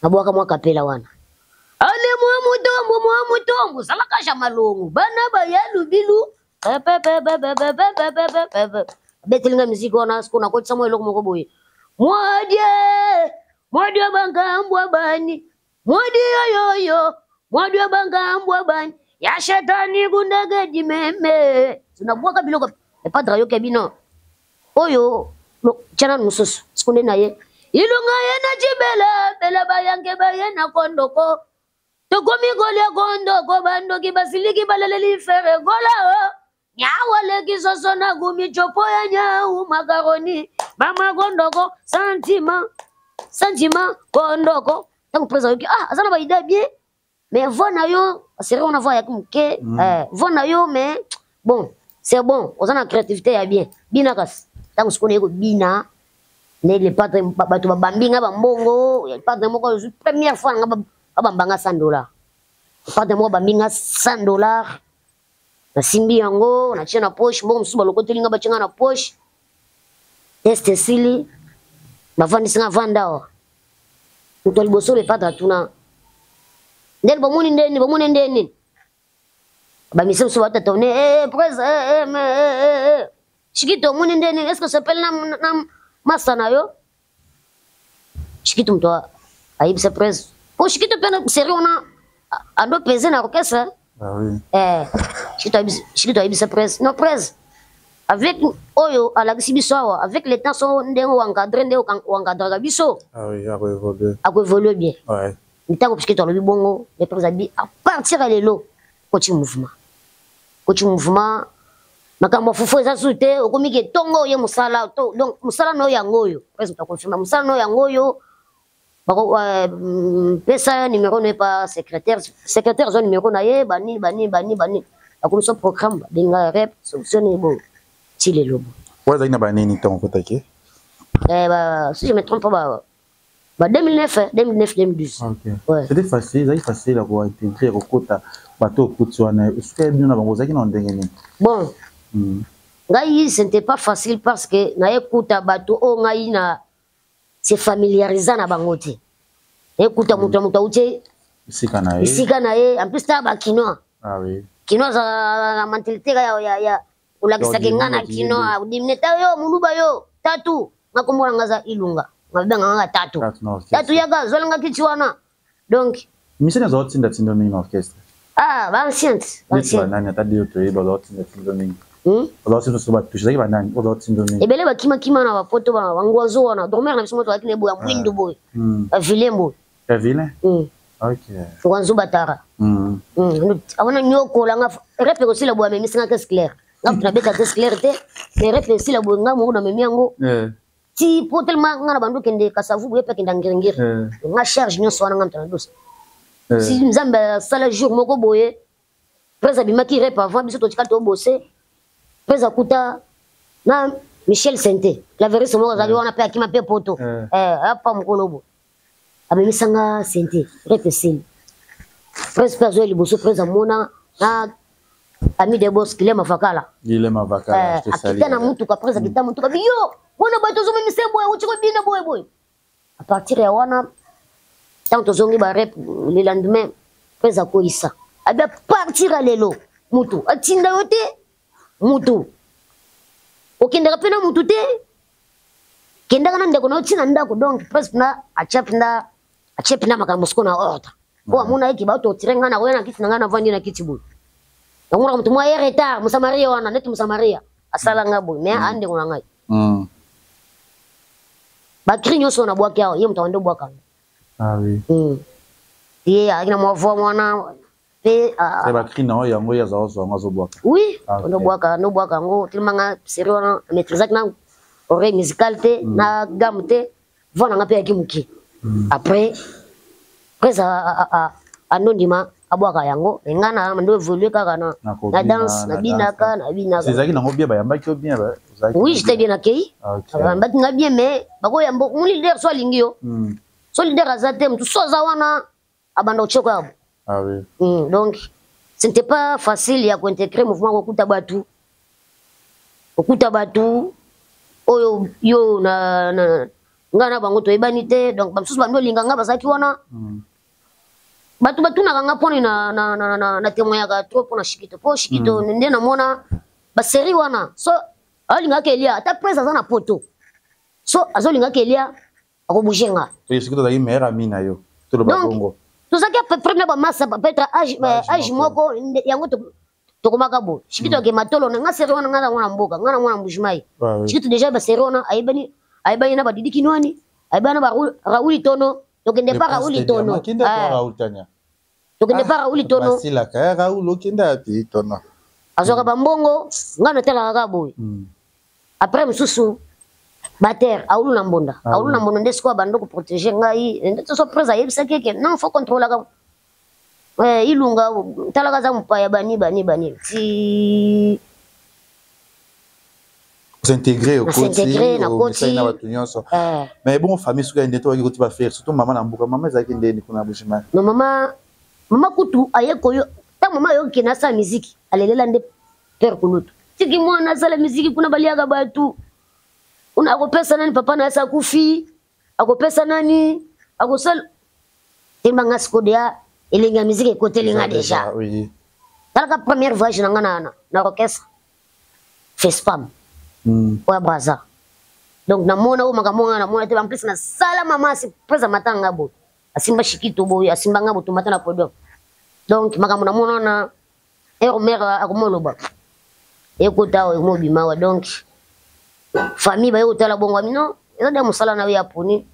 Nabwaka mwa kapela wana. Ale mwa mutombo, mwa mutombo, salaka ja malongo. Bana ba ya lubilu. Pe, pe, pe, pe, pe, pe, pe, pe, pe, pe, pe, pe. Beteli nga musique wana, siko nakotisa mwa eloko moko boye. Mwadie, mwadie bangambwa bani. Mwadie yoyo, mwadie bangambwa bani. Ya shetani kundege jimeme. Tunabwaka biloko. Le padre yoke bino. Oyo, no, tchana mususu. Sikunde na ye. Ilunga ye na chibela, bela bayange baye na kondoko. Tokomi kolia kondoko, bandoki basiliki baleleli Ferre Gola. Nyawa leki soso na gumi chopo ya nyau makaroni. Mama kondoko, santima, santima kondoko. Tango président yoki, ah, azana ba idée bien. Mais voix na yo, c'est vrai on a voix ya muke, voix na yo mais bon, c'est bon, on a la créativité ya bien. Bina kasi. Tango sikone yeko bina, ne le padre bato ba bambinga ba mbongo, le padre moko première fois nga ba bambanga $100. Le padre moko bambinga $100. Nasimbi yango, natie na poche, mbongo mosusu balokoteli nga batie nga na poche. Test esili, bavandisi nga vanda awa. Moto ya liboso le padre atuna. Ndeni bomoni ndeni, bomoni ndeni. Ba mise mosusu bata tourner, eh, eh, presse, eh, eh, mais, eh, eh, eh. Shikito omoni ndeni, est-ce que s'appelle na masta na yo? Shikito moto ayebisa presse. Po Shikito pe na série wana ando peser na orchestre. Ah oui. Eh, Shikito ayebisa presse. Non presse. Avec oyo alakisi biso awa, avec le temps so ndenge o encadrer, ndenge o encadraka biso. Ah oui, ako évoluer. Ako évoluer bien. Ouais. Ntango Shikito alobi bongo, le presse abi à partir ya lelo koti mouvement. Koti mouvement. Makambo ya fufu eza su te, okomi ke tongo ye mosala, to, donc mosala no yango oyo. Presse moto akonfirma mosala no yango oyo. Bako pesa numéro na ye pa secrétaire, secrétaire azwa numéro na ye, bani, bani, bani, bani. Bakomi so programme, babenga rep, solution ni bo, ti lelo bo. Oyo azalaki na banini ntango okotaki? Eh, ba, si je me trompe pas, ba 2009, hein, 2009, 2012. Ok. Ouais. C'était facile, ezalaki facile ya kointégrer, ya kokota bato okuti wana. Soki oyebi bino na bango, ozalaki na ndenge nini? Bon. Ngai, ce n'était pas facile parce que nayekuta bato oyo ngai na se familiarisa na bango te. Ekuta moto ya moto auti Esika na ye. Esika na ye. En plus, ta ba Kinois. Ah oui. Kinois za na mentalité ya olakisaki nga na Kinois, odimine ta yo muluba yo tatu. Nga kombo na nga za Ilunga. Nga benga nga tatu. Tatu na orchestre. Tatu yaka zwela nga kiti wana. Donc Mission za otinda tindo mingi na orchestre. Ah, ba ancien, ba Neti ancien. ba nani ata dio toyeba za otinda tindo mingi. Za otinda so ba touche, zaki ba nani, za otinda mingi. Ebele ba kima kima na ba poto ba ngwazo wana. Dormer na biso moto akine boya mwindu boy. Ba vilain boy. Ba vilain? Ok. Ngwazo batara. Awana nyoko la nga rep ko sila boya memisi nga caisse claire. Nga na beta caisse claire te. Mais rep sila boya nga mo na memi yango. Ti po tellement nga na bandu kende Kasavubu, ye pe akenda Ngiringiri. Nga charge nyonso wana nga moto na dosa. Si Nzambe asala jour moko boye, prese abimaki rep avant biso totikali tobose, prese akuta na Michel Sente, claveriste moko azalaki wana mpe akima mpe poto. Apa mokolo bo amemisanga Sente, rep esili, prese mpe azwa liboso, prese amona na ami de bos Guilhem Avakala. Guilhem Avakala. Akita na mutuka, prese akita mutuka, yo wana bato ozomemisa boye, uti kobina boye boye. À partir ya wana, ntango tozongi ba rep le lendemain, prese akoyisa abi à partir ya lelo mutu atinda yo te, mutu okendaka mpe na mutu te, kendaka na ndeko na yo ntina ndako. Donc prese mpena atia mpena, atie mpena makambo siko na ordre, po amona eke batortire ngai, nakoya na kiti na ngai, navandi na kiti boye, namonaka moto mwa ye retard, Mosamaria wana neti Mosamaria asala ngai boye, mais andeko na ngai bacri nyonso nabwaki awa, ye moto awandi obwaka yango. Ah oui. Ye azalaki na mwa voix wana mpe. Bacri na oyo yango ye azwa yango, azobwaka. Oui, ndobwaka, ndobwaka yango telema nga série wana maîtrisaki na oreille musicale te, na gamme te, voix na nga mpe yaki moke. Après prese andondima abwaka yango, me nga na ndo évolue kaka na danse, nabinaka, nabinaka. Ezalaki nango bien, bayambaki yo bien? Oui, j'étais bien accueilli, bayambaki nga bien, mais bakoyamba mu leader so alingi yo, so leader aza te, motu so aza wana abanda otioko yabo. Ah oui. Donc ce n'était pas facile ya kointégrer mouvement, kokuta bato, kokuta bato oyo yo na ngai na bango toyebani te. Donc bamosusu bando olinga nga bazalaki wana. Bato batunaka nga mponi na témoignaka trop mpona Shikito, mpo Shikito nde namona basérie wana, so alingaka elia ata prese aza na poto, so azolingaka elia akobouge nga. Shikito azalaki meilleur ami na yo, toloba bongo? Tozalaki à peu près na bamasa, peut-être âge moko yango tokomaka boye. Shikito ake matolo na nga série wana, nga na mwana mboka, nga na mwana Mbujimai. Shikito déjà basérie wana ayebani, ayebani na badidi Kinwani, ayebani na Raouli Tono, tokende pa Raouli Tono, tokende pa Raouli Tono. Basilaka Raoul, okende api Tono. Azwaka bambongo, nga natalaka kaka boye. Après mosusu bater aulu na mbonda, aulu na mbonda nde sikoyo abanda koprotéger ngai. So prese ayebisaki eke non, faut contrôlaka Ilunga, talaka aza mopaya, bani bani bani ti S'intégrer, okoti na bato nyonso. Mais bon, famille soki nde toyaki koti bafaire, surtout mama na mboka, mama ezalaki ndeni kuna Bushima? No, mama, mama kutu aye koyo, ntango mama ayoki kende asala miziki, alelela nde père kulutu, tiki mwana asala miziki kuna, baliaka bato kuna, akopesa nani? Papa na asa akufi, akopesa nani? Akosala tembanga sikoyo deya elengi ya miziki ekotelinga déjà. Talaka première voyage na nga na orchestre Fespam oya Braza, donc namona oyo makambo nga namona te. En plus nasala mama prese matanga boye, asimba Shikito boye, asimba nga boye, tomata na podium. Donc makambo namona wana, ere mare akomoloba ekota awa, ekomobima awa. Donc famille baye kotala bongo, ami non, eza nde mosala na yo ya poni,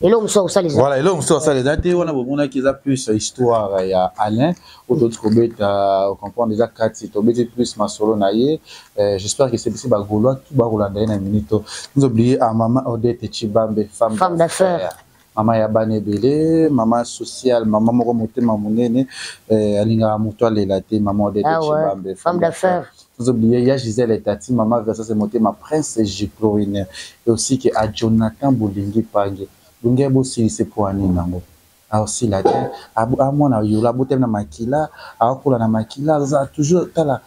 eloko mosusu akosala eza. Voilà, eloko mosusu akosala eza te. Wana bomonaki eza plus histoire ya Alain oyo toti kobeta, comprendre eza kati tobeti plus masolo na ye. J'espère que c'est bagaulois tout bakolanda ye na minute. Nous oublier à mama Odette Chibambe, femme, femme d'affaires, mama ya bana ebele, mama sociale, mama moko motema monene, alingaka moto alela te, mama Odette Chibambe. Femme d'affaires. Sans oublier ya Gisèle Etati, mama Versace motema, Prince Giclorine, et aussi que à Jonathan Bolingi Pange Bolingi bosilise po ani nango aosila te, amwana yola abotami na makila, akola na makila, aza toujours tala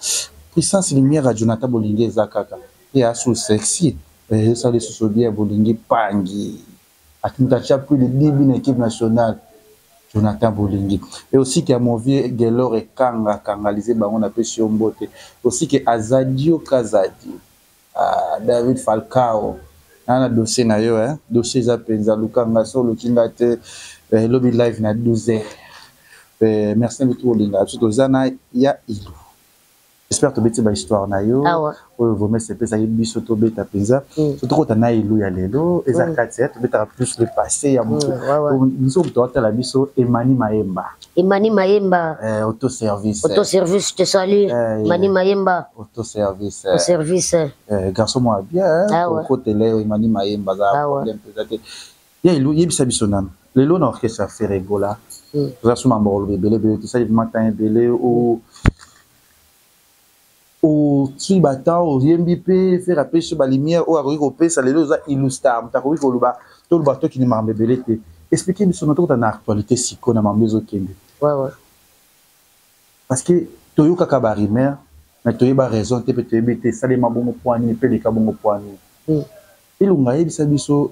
puissance lumière ya Jonathan Bolingi eza kaka ye asu sexy, esala lisusu bien. Bolingi Pangi moto atia plus de 10 buts na équipe nationale, Jonathan Bolingi. Et aussi que mon vieux Gelor Ekanga kangalize bango, na pesi yo mbote. Aussi que Azadio Kazadi, ah, David Falcao na dossier na yo, hein, dossier eza mpenza, lukanga so oluki nga te, lobi live na 12 heures. Merci na biso, kolinga biso, toza na ya ilu. J'espère tobeti ba histoire na yo oyo vraiment esepesaki biso tobeta mpenza. So tokota na elu ya lelo eza kati tobetaka plus le passé ya moto biso, moto atala biso, Emani Mayemba. Emani Mayemba. Auto service. Auto service, te salue, Emani Mayemba. Auto service. Auto service. Garçon moko bien okotele Emani Mayemba, aza problème mpenza te. Ya elu, yebisa biso nano, lelo na orchestre ya Ferre Gola, toza so mambo koloba ebele ebele, tosali vraiment temps ebele osui batemps, oyembi mpe Ferre apesi balumière oyo akoki kopesa. Lelo oza illustar, moto akoki koloba, toloba, tokende makambo ebele te. Explique biso na tokota na actualité sikoyo na mambo ezokende, parce que toyokaka barumeur, mais toyeba raison te mpe toyebi te esalema bongo po nini mpe eleka bongo po nini. Elonga, ayebisa biso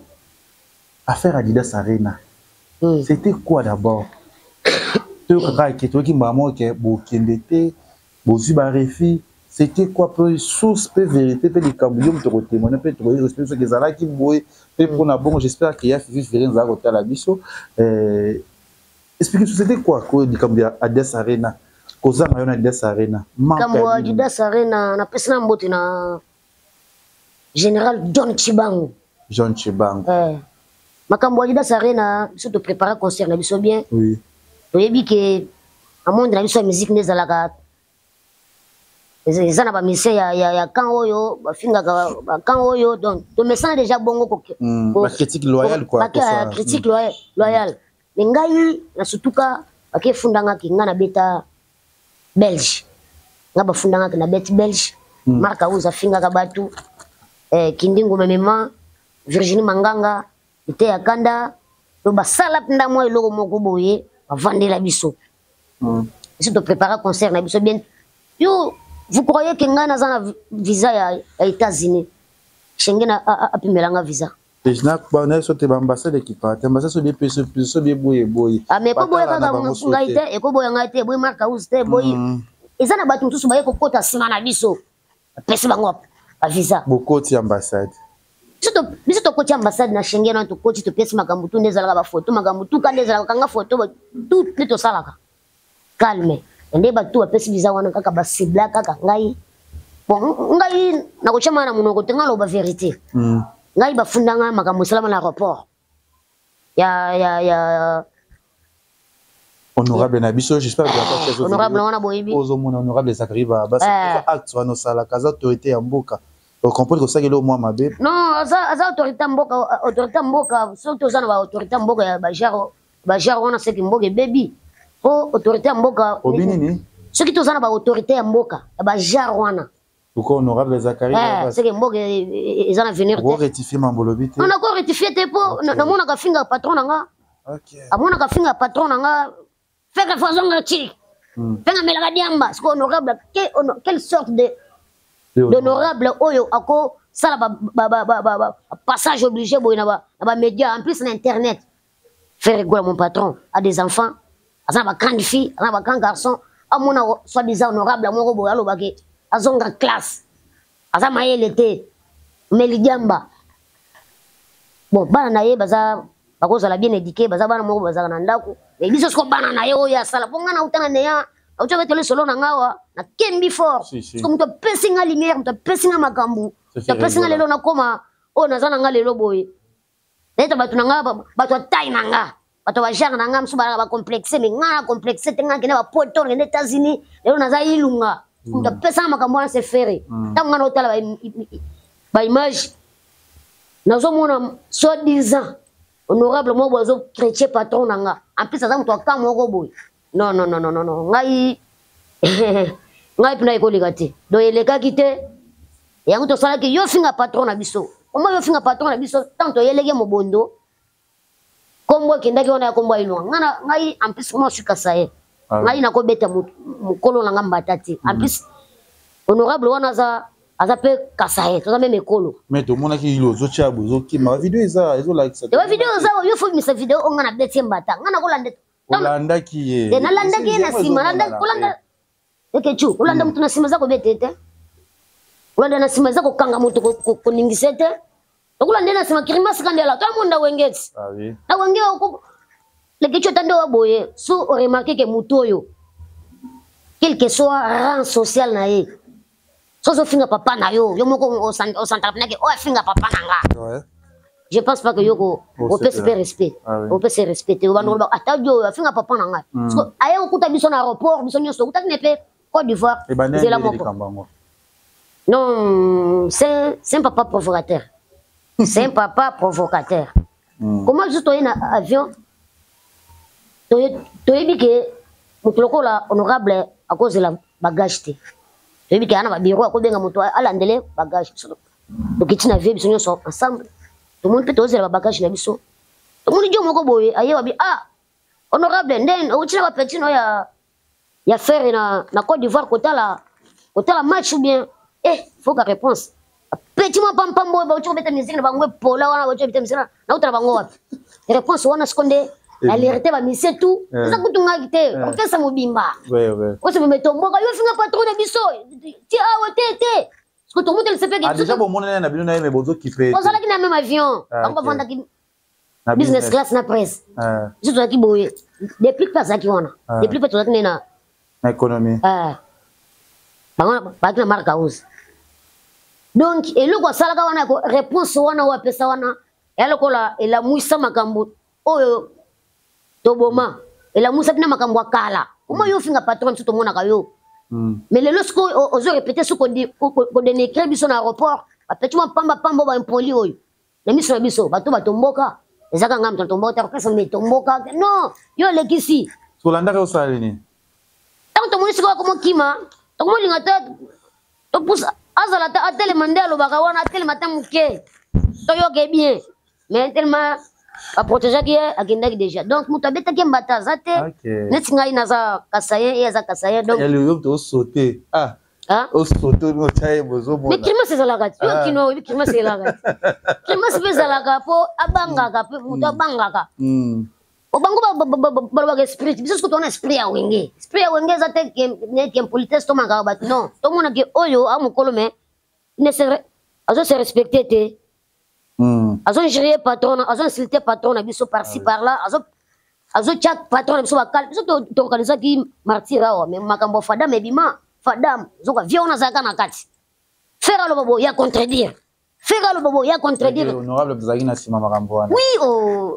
affaire Adidas Arena. C'était quoi d'abord? Toyokaka ke toyoki mbala moko ke bokende te, bozwi barefus. C'était quoi mpe source mpe vérité mpe likambo yo moto kotémoigne mpe tokoki respecte soki ezalaki boye mpe mpona bongo? J'espère ke ya Fifi Ferre ezala kotala biso. Explique biso, c'était quoi ko likambo ya Adidas Arena, kozanga yo na Adidas Arena? Likambo ya Adidas Arena, napesi na mbote na général John Chibangu. John Chibangu. Makambo ya Adidas Arena, biso toprépare concert na biso bien. Toyebi ke na monde na biso ya musique nde ezalaka, eza na bamusicien ya camp oyo bafingaka bacamp oyo, donc tomesana déjà bongo. Bacritique loyale quoi. Critique loyale. Mais ngai na sutuka, bakefundangaki ngai nabeta belge, ngai bafundangaki na beti belge. Mark Aouz afingaka bato, Kindingu memema Virginie Manganga ete ya kanda to basala mpenza mwa eloko moko boye, bavandela biso. Biso toprépara concert na biso bien. Yo, vous croyez que ngai naza na visa ya États-Unis, Schengen apimelanga visa? Na so te, baambassade ekipaka te, ambassade so bie so bie boye boye. Ah, mais ekoboya kaka ngai te, ekoboya ngai te, eboyi Mark House te, eboyi. Eza na bato mosusu baye kokota nsima na biso, bapesi bango bavisa. Bokoti ambassade? Biso tokoti ambassade na Schengen wana, tokoti, topesi makambo tu nde ezalaka, bafoto, makambo tu ka nde ezalaka, kanga foto tout nde tosalaka calme. Nde bato bapesi visa wana kaka basibla kaka ngai. Bon, ngai nakotya mana na monoko te, ngai aloba vérité. Ngai bafundanga makambo esalama na aéroport ya Honorable na biso, j'espère. Honorable wana boyebi. Ozomona honorable Zakari, acte wana osalaka, aza autorité ya mboka, ocomprendre kosakeli o mwa mabe. Non, aza autorité ya mboka, autorité ya mboka. Soki toza na baautorité ya mboka ya bagenre wana, seki mboka ebebi, po autorité ya mboka. Obi nini? Soki toza na baautorité ya mboka ya bagenre wana. Pourquoi honorable Zakari? Seke mboka eza na avenir te. Rectifier mambo lobi te. Non, nako rectifier te, po namonaka finga patron na nga, amonaka finga patron na nga, feka fazonga ti fenga amelaka diamba. Siko honorable, quelle sorte de d'honorable oyo akosala passage obligé boye na bamédia, en plus na internet? Ferre Gola, mon patron, a des enfants, aza na bagrande fille, aza na bagrand garçon. Amona soit disant honorable moko boye alobaki azonga classe, aza mayele te, meli diamba. Bon, bana na ye baza bakozala bien éduqué, baza bana moko bazalaka na ndako. Mais biso siko bana na ye oyo asala mpo nga nauta na neya, auti obetela lisolo na nga awa, nakembi fort. Siko moto apesi nga lumière, moto apesi nga makambo, moto apesi nga lelo nakoma oyo naza na nga lelo boye, nayeta bato na nga, bato ya taille na nga, bato ya bagenre na nga mosusu bazalaka bacomplexe, mais nga na complexe te. Nga nakende bapoto, nakende États-Unis, lelo naza Ilunga. Moto apesanga makambo wana, c'est Ferre. Ntango nga naotala baimage, nazomona soit disant honorable moko boye azochrétien patron na nga, en plus aza moto aka moko boye. Non, non, non, non, non, ngai mpena ekoleka te. Donc elekaki te, yango tosalaki yo finga patron na biso, omo yo finga patron na biso. Tant toyeleki mobondo, kombo ekendaki wana ya kombo ya Ilunga. Ngai ngai, en plus moi suis ye, ngai nakobeta mokolo na nga mbata te. En plus honorable wana aza mpe kasa ye, toza même ekolo. Mais tomonaki ilo ozotia boye, ozokima, bavideo eza ezolakisa. Bavideo eza, yo fo bimisa video oyo nga na beti ye mbata. Nga nakolanda. Olandaki ye? Nalandaki ye na nsima. Kolanda ekecu, kolanda moto na nsima eza kobeta ye te, kolanda na nsima eza kokanga moto, koningisa ye te. Okolanda ye na nsima, kirimasi kandela toyamonda wengeti na wenge lekecu ata nde oya boye. So oremarquer ke motu oyo, quel que soit rang social na ye. So ozofinga papa na yo, yo moko osantaka mpenza ke oyo afinga papa na nga. Je pense pas que yo opesi mpe respect. Opesi respect te. Obanda koloba ata yo oyo afinga papa na ngai. Parce que aye kokuta biso na aéroport, biso nyonso okutaki ne mpe Côte d'Ivoire, nzela moko. Non, c'est un papa provocateur. C'est un papa provocateur. Comment biso toye na avion, toyebi ke moto lokola honorable akozela bagage te, toyebi ke ana babiro akobenga moto alandele bagage. Biso tokiti na vie, biso nyonso ensemble, tomoni mpe tozela babagage na biso. Tomoni dio moko boye aye wabi: "Ah, honorable, nde outi na bapeti no ya Ferre na Côte d'Ivoire kotala match ou bien?" Eh, faut ka réponse petit mwa pampam boye, bauti kobeta musique na bango epola wana, bauti kobeta musique nauta na bango wapi? Réponse wana siko nde alerte bamisie tout. Eza kutu ngaki te, orchestre mobimba, orchestre mobimba etomboka: "Yo finga patron na biso ti awa te te." Siko tomotelisa mpe. Déjà bomonani na bino na ye, me bozokipe. Ozalaki na même avion, bango bavandaki business class na presse, biso tozalaki boye. Depuis mpe azalaki wana, depuis mpe tozalaki nde na na économie. Bango bazalaki na Mark House. Donc eloko asalaka wana, réponse wana oyo apesa wana, eya lokola elamwisa makambo oyo toboma, elamwisa mpena makambo ya kala. Oma yo ofinga patron biso, tomonaka yo, mais lelo sikoyo ozo répéter so kodénigrer biso na aéroport, bapeti mwa pamba pamba oyo baimpoli oyo na miso na biso. Bato batomboka, ezaka ngai moto natomboka te, kopesa metomboka. Non, yo olekisi. Olandaka, osala nini? Ntango tomoni sikoyo akomokima, tokomolinga te, topusa azala te, atelema nde alobaka wana, atelema te moke toyoke bien, mais tellement baprotégeaki ye, akendaki déjà. Donc moto abetaki mbata aza te. Neti ngai naza kasayen, ye aza kasayen, donc Osote osote, otya ye bozomona. Mais grimace ezalaka ti yo kino oyebi grimace ezalaka ti, grimace mpe ezalaka mpo abangaka mpe moto abangaka. Obango balobaka esprit, biso soki tona esprit ya Wenge, esprit ya Wenge eza te neti impolitesse tomonaka bato. Non, tomonaki oyo amokolo, mais azo se respecter te, azo injurier patron, azo insulter patron na biso par-ci par là, azotia patron na biso bakale. Biso toorganisaki martyr awa, mais makambo ya Fadam ebima. Fadam zoka vie wana azalaka na kati. Ferre aloba bo ya contredire, Ferre aloba bo ya contredire. Honorable tozalaki na nsima makambo wana. Oui,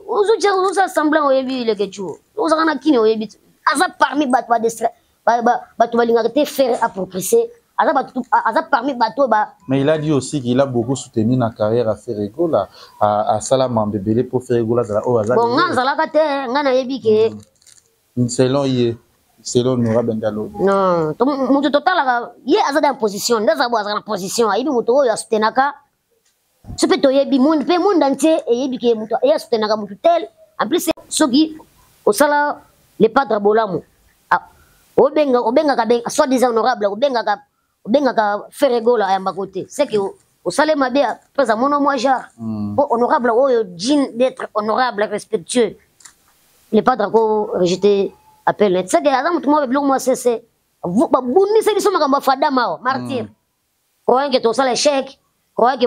ozotia, ozosala semblant oyebi Lekecu, ozalaka na kini, oyebi aza parmi bato bato balingaka te Ferre aprogresse, aza bato, aza parmi bato ba Mais il a dit aussi qu'il a beaucoup soutenu na carrière à Ferre Gola, asala mambe ebele po Ferre Gola azala oyo aza. Bon, nga nazalaka te, nga nayebi ke Selon ye, selon honorable Ndalo. Non, moto totalaka ye aza na position nde aza bo, azala na position, ayebi moto oyo asoutenaka so mpe toyebi monde mpe monde entier eyebi ke moto ye asoutenaka motu tel. En plus, soki osala le padre bolamu, obenga obengaka soit disant honorable, obengaka Ferre Gola, ayambaka te, c'est que osale mabe. Après amona mwa genre po honorable oyo digne d'être honorable, respectueux, le padre ako rejeter appel net, c'est que aza motu moko biloko mwa sese babundisa biso makambo ya Fadama awa martyr, croyant ke tosala échec, croyant ke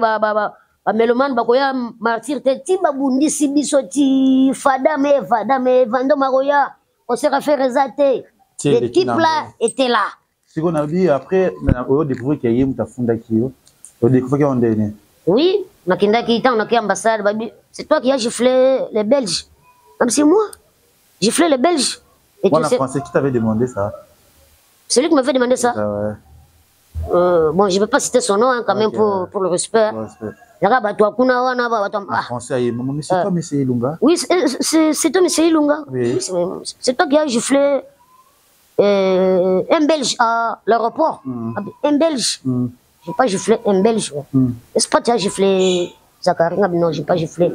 bamélomane bakoya martyr te. Ti babundisi biso ti Fadam e Fadam e Vendôme akoya koseka Ferre eza te. Le type là était là. Sikoyo nabi après oyo découvrir ke ye moto afundaki yo, odécouvrir yango ndeni? Oui, nakendaki, ntango naki ambassade, babi: "C'est toi qui as giflé les Belges." Même c'est moi giflé les Belges. Et tu sais, français, qui t'avait demandé ça? Celui qui m'avait demandé ça, ah ouais. Bon, je ne peux pas citer son nom, hein, quand même, pour le respect. Yaka bato akuna wana bato. Ah. Français aye: "Mais c'est toi, monsieur Ilunga?" Oui, c'est toi, monsieur Ilunga. Oui. Oui, c'est toi qui as giflé un Belge à l'aéroport. Un Belge. Je n'ai pas giflé un Belge. Est-ce que tu as giflé Zachary? Non, je n'ai pas giflé.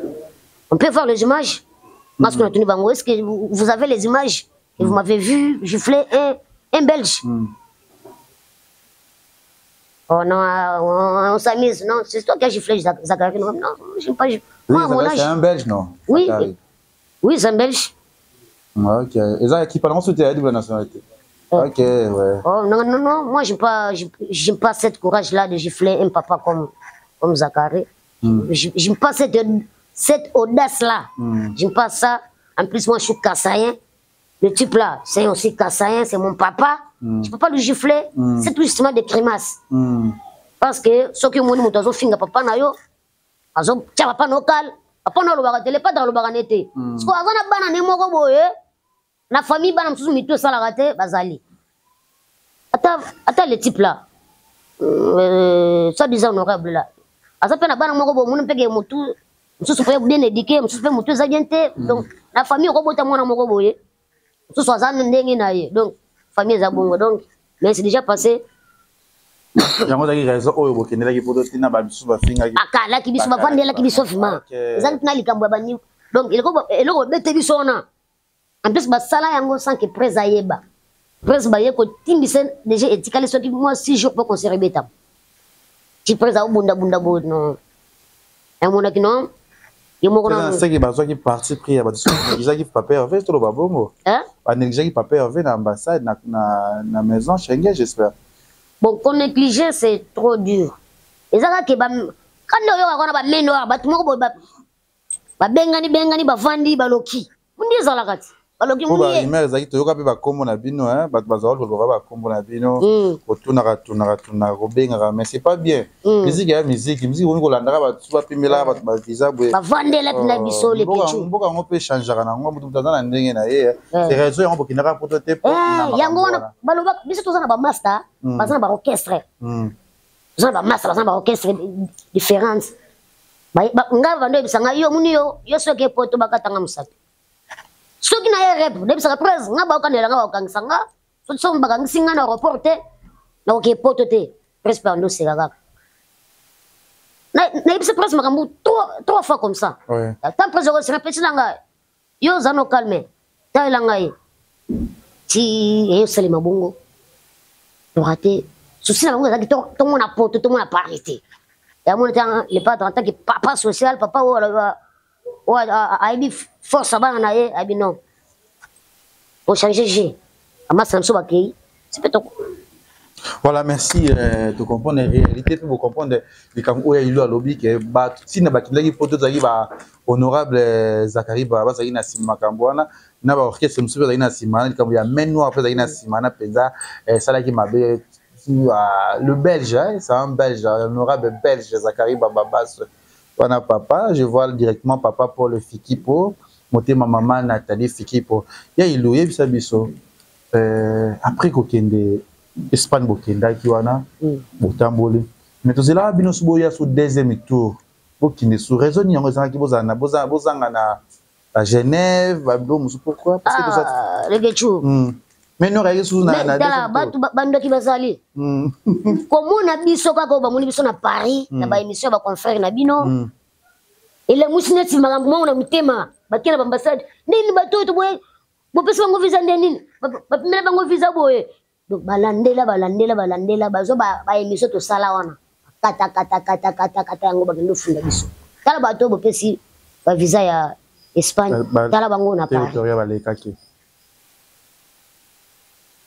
On peut voir les images. Parce qu'on a tenu bango. Est-ce que vous avez les images et vous m'avez vu gifler un Belge? Oh non, on s'amuse. Non, c'est toi qui as giflé Zachary. Non, non, je n'ai pas giflé. Oui, c'est un Belge, non? Oui, oui, c'est un Belge. Ok. Et ça, qui parle ensuite, il a double nationalité. Ok, ouais. Oh, non, non, non, moi, je n'ai pas, j'ai pas cette courage-là de gifler un papa comme Zachary. Je n'ai pas cette audace-là. Je n'ai pas ça. En plus, moi, je suis kassaïen. Le type là, c'est aussi kassaïen, c'est mon papa. Je ne peux pas le gifler. C'est tout justement des grimaces. Parce que soki omoni moto azofinga papa na yo, azotia papa na yo kale, papa na yo alobaka te, le padre alobaka ne te. Siko aza na bana ne moko boye, na famille bana mosusu mitu esalaka te, bazali. Ata, ata le type là, soit disant honorable là, aza mpe na bana moko boye, omoni mpe ke motu mosusu mpe bien éduqué, mosusu mpe motu eza bien te. Donc na famille okobota mwana moko boye, mosusu aza ndenge na ye. Donc famille eza bongo. Donc mais c'est déjà passé. Yango ezalaki raison oyo bokendelaki poto ntina bamisusu bafingaki. Bakalaki biso, bavandelaki biso vraiment. Eza ntina likambo ya bani. Donc eloko babete biso wana. En plus basala yango sans que presse ayeba. Presse baye kotimbisa déjà etikali soki mwa 6 jours po concert ebetama. Ti presse aobunda bunda boye non. Amonaki non. Ye moko na seki bazwaki parti pris ya bato négligeaki papa Hervé toloba bongo. Hein? Banégligeaki papa Hervé na ambassade na maison Schengen, j'espère. Bon, qu'on néglige, c'est trop dur. Ezaka ke ba kanda oyo akona ba main noire bato moko boye babengani bengani bavandi baloki. Mundi ezalaka ti. Baloki po mundi. Barumeur ezalaki toyoka mpe bakombo na bino, hein, bato bazala koloba bakombo na bino, kotunaka tunaka tunaka kobengaka, mais c'est pas bien. Musique ya musique omi kolandaka bato so bapimelaka bato bavisa boye. Bavandelaki na biso le Mboka pechu. Mboka yango mpe echangeaka nango, moto moto aza na ndenge na ye. C'est raison yango bokendaka poto te po na makambo Yango wana wana. Baloba biso toza na ba master, baza na ba orchestre. Toza na ba master, baza na ba orchestre différentes. Nga bando yebisa nga yo muni yo, yo soki poto bakatanga mosapi. Soki na ye rep, nayebisaka presse, nga baokanela nga bakokangisa nga. Soki soki bakangisi nga na aéroport te, nakoki poto te. Presse mpe ando oseka kaka. Nayebisa presse makambo trois fois comme ça. Tant presse okoseka, pesi na nga, yo oza no calme, talela ngai. Ti eyosalema bongo. Toraté. Souci na bango ezalaki tomona poto, tomona Paris te. Yango te, le padre en tant que papa social, papa oyo aloba, oyo ayebi force ya bana na ye, ayebi non. Ochange G. Amasa na biso bakei. C'est peut-être. Voilà, merci de comprendre la réalité, puis vous comprendre likambo oyo ilo alobi ke ba tina bakindaki poto ezalaki ba honorable Zacharie ba bazalaki na nsima makambo wana na ba orchestre mosusu bazalaki na nsima wana likambo ya main noire mpe ezalaki na nsima wana mpenza, esalaki mabe. Le belge, hein, c'est un belge, honorable belge Zacharie Bababas wana papa, je vois directement papa Paul Fikipo, motema mama Nathalie Fikipo ya ilo yebisa biso, après kokende Espagne bokendaki wana, botamboli mais tozelaka bino so boya so deuxième tour bokende so raison nini yango ezalaki bozala na bozanga na à Genève, ba biloko mosusu, pourquoi? Parce que Ah, Regechu. Mais non, ayaki susu Mais na tala, deuxième tour. Bato bandoki bazali. Komona biso kaka oyo bamoni biso na Paris, na ba émission ya ba confrère na bino. Elemusi neti makambo moko na motema, bakei na ba ambassade. Nini bato oyo toboye, bopesi bango visa nde nini? Bapimela bango visa boye. Donc balandela, balandela, balandela, bazwa ba émission tosala wana. Kata, kata, kata, kata, kata yango bakende ofunda biso. Tala bato oyo bopesi ba visa ya Espagne, tala bango na Paris. Territoire balekaki.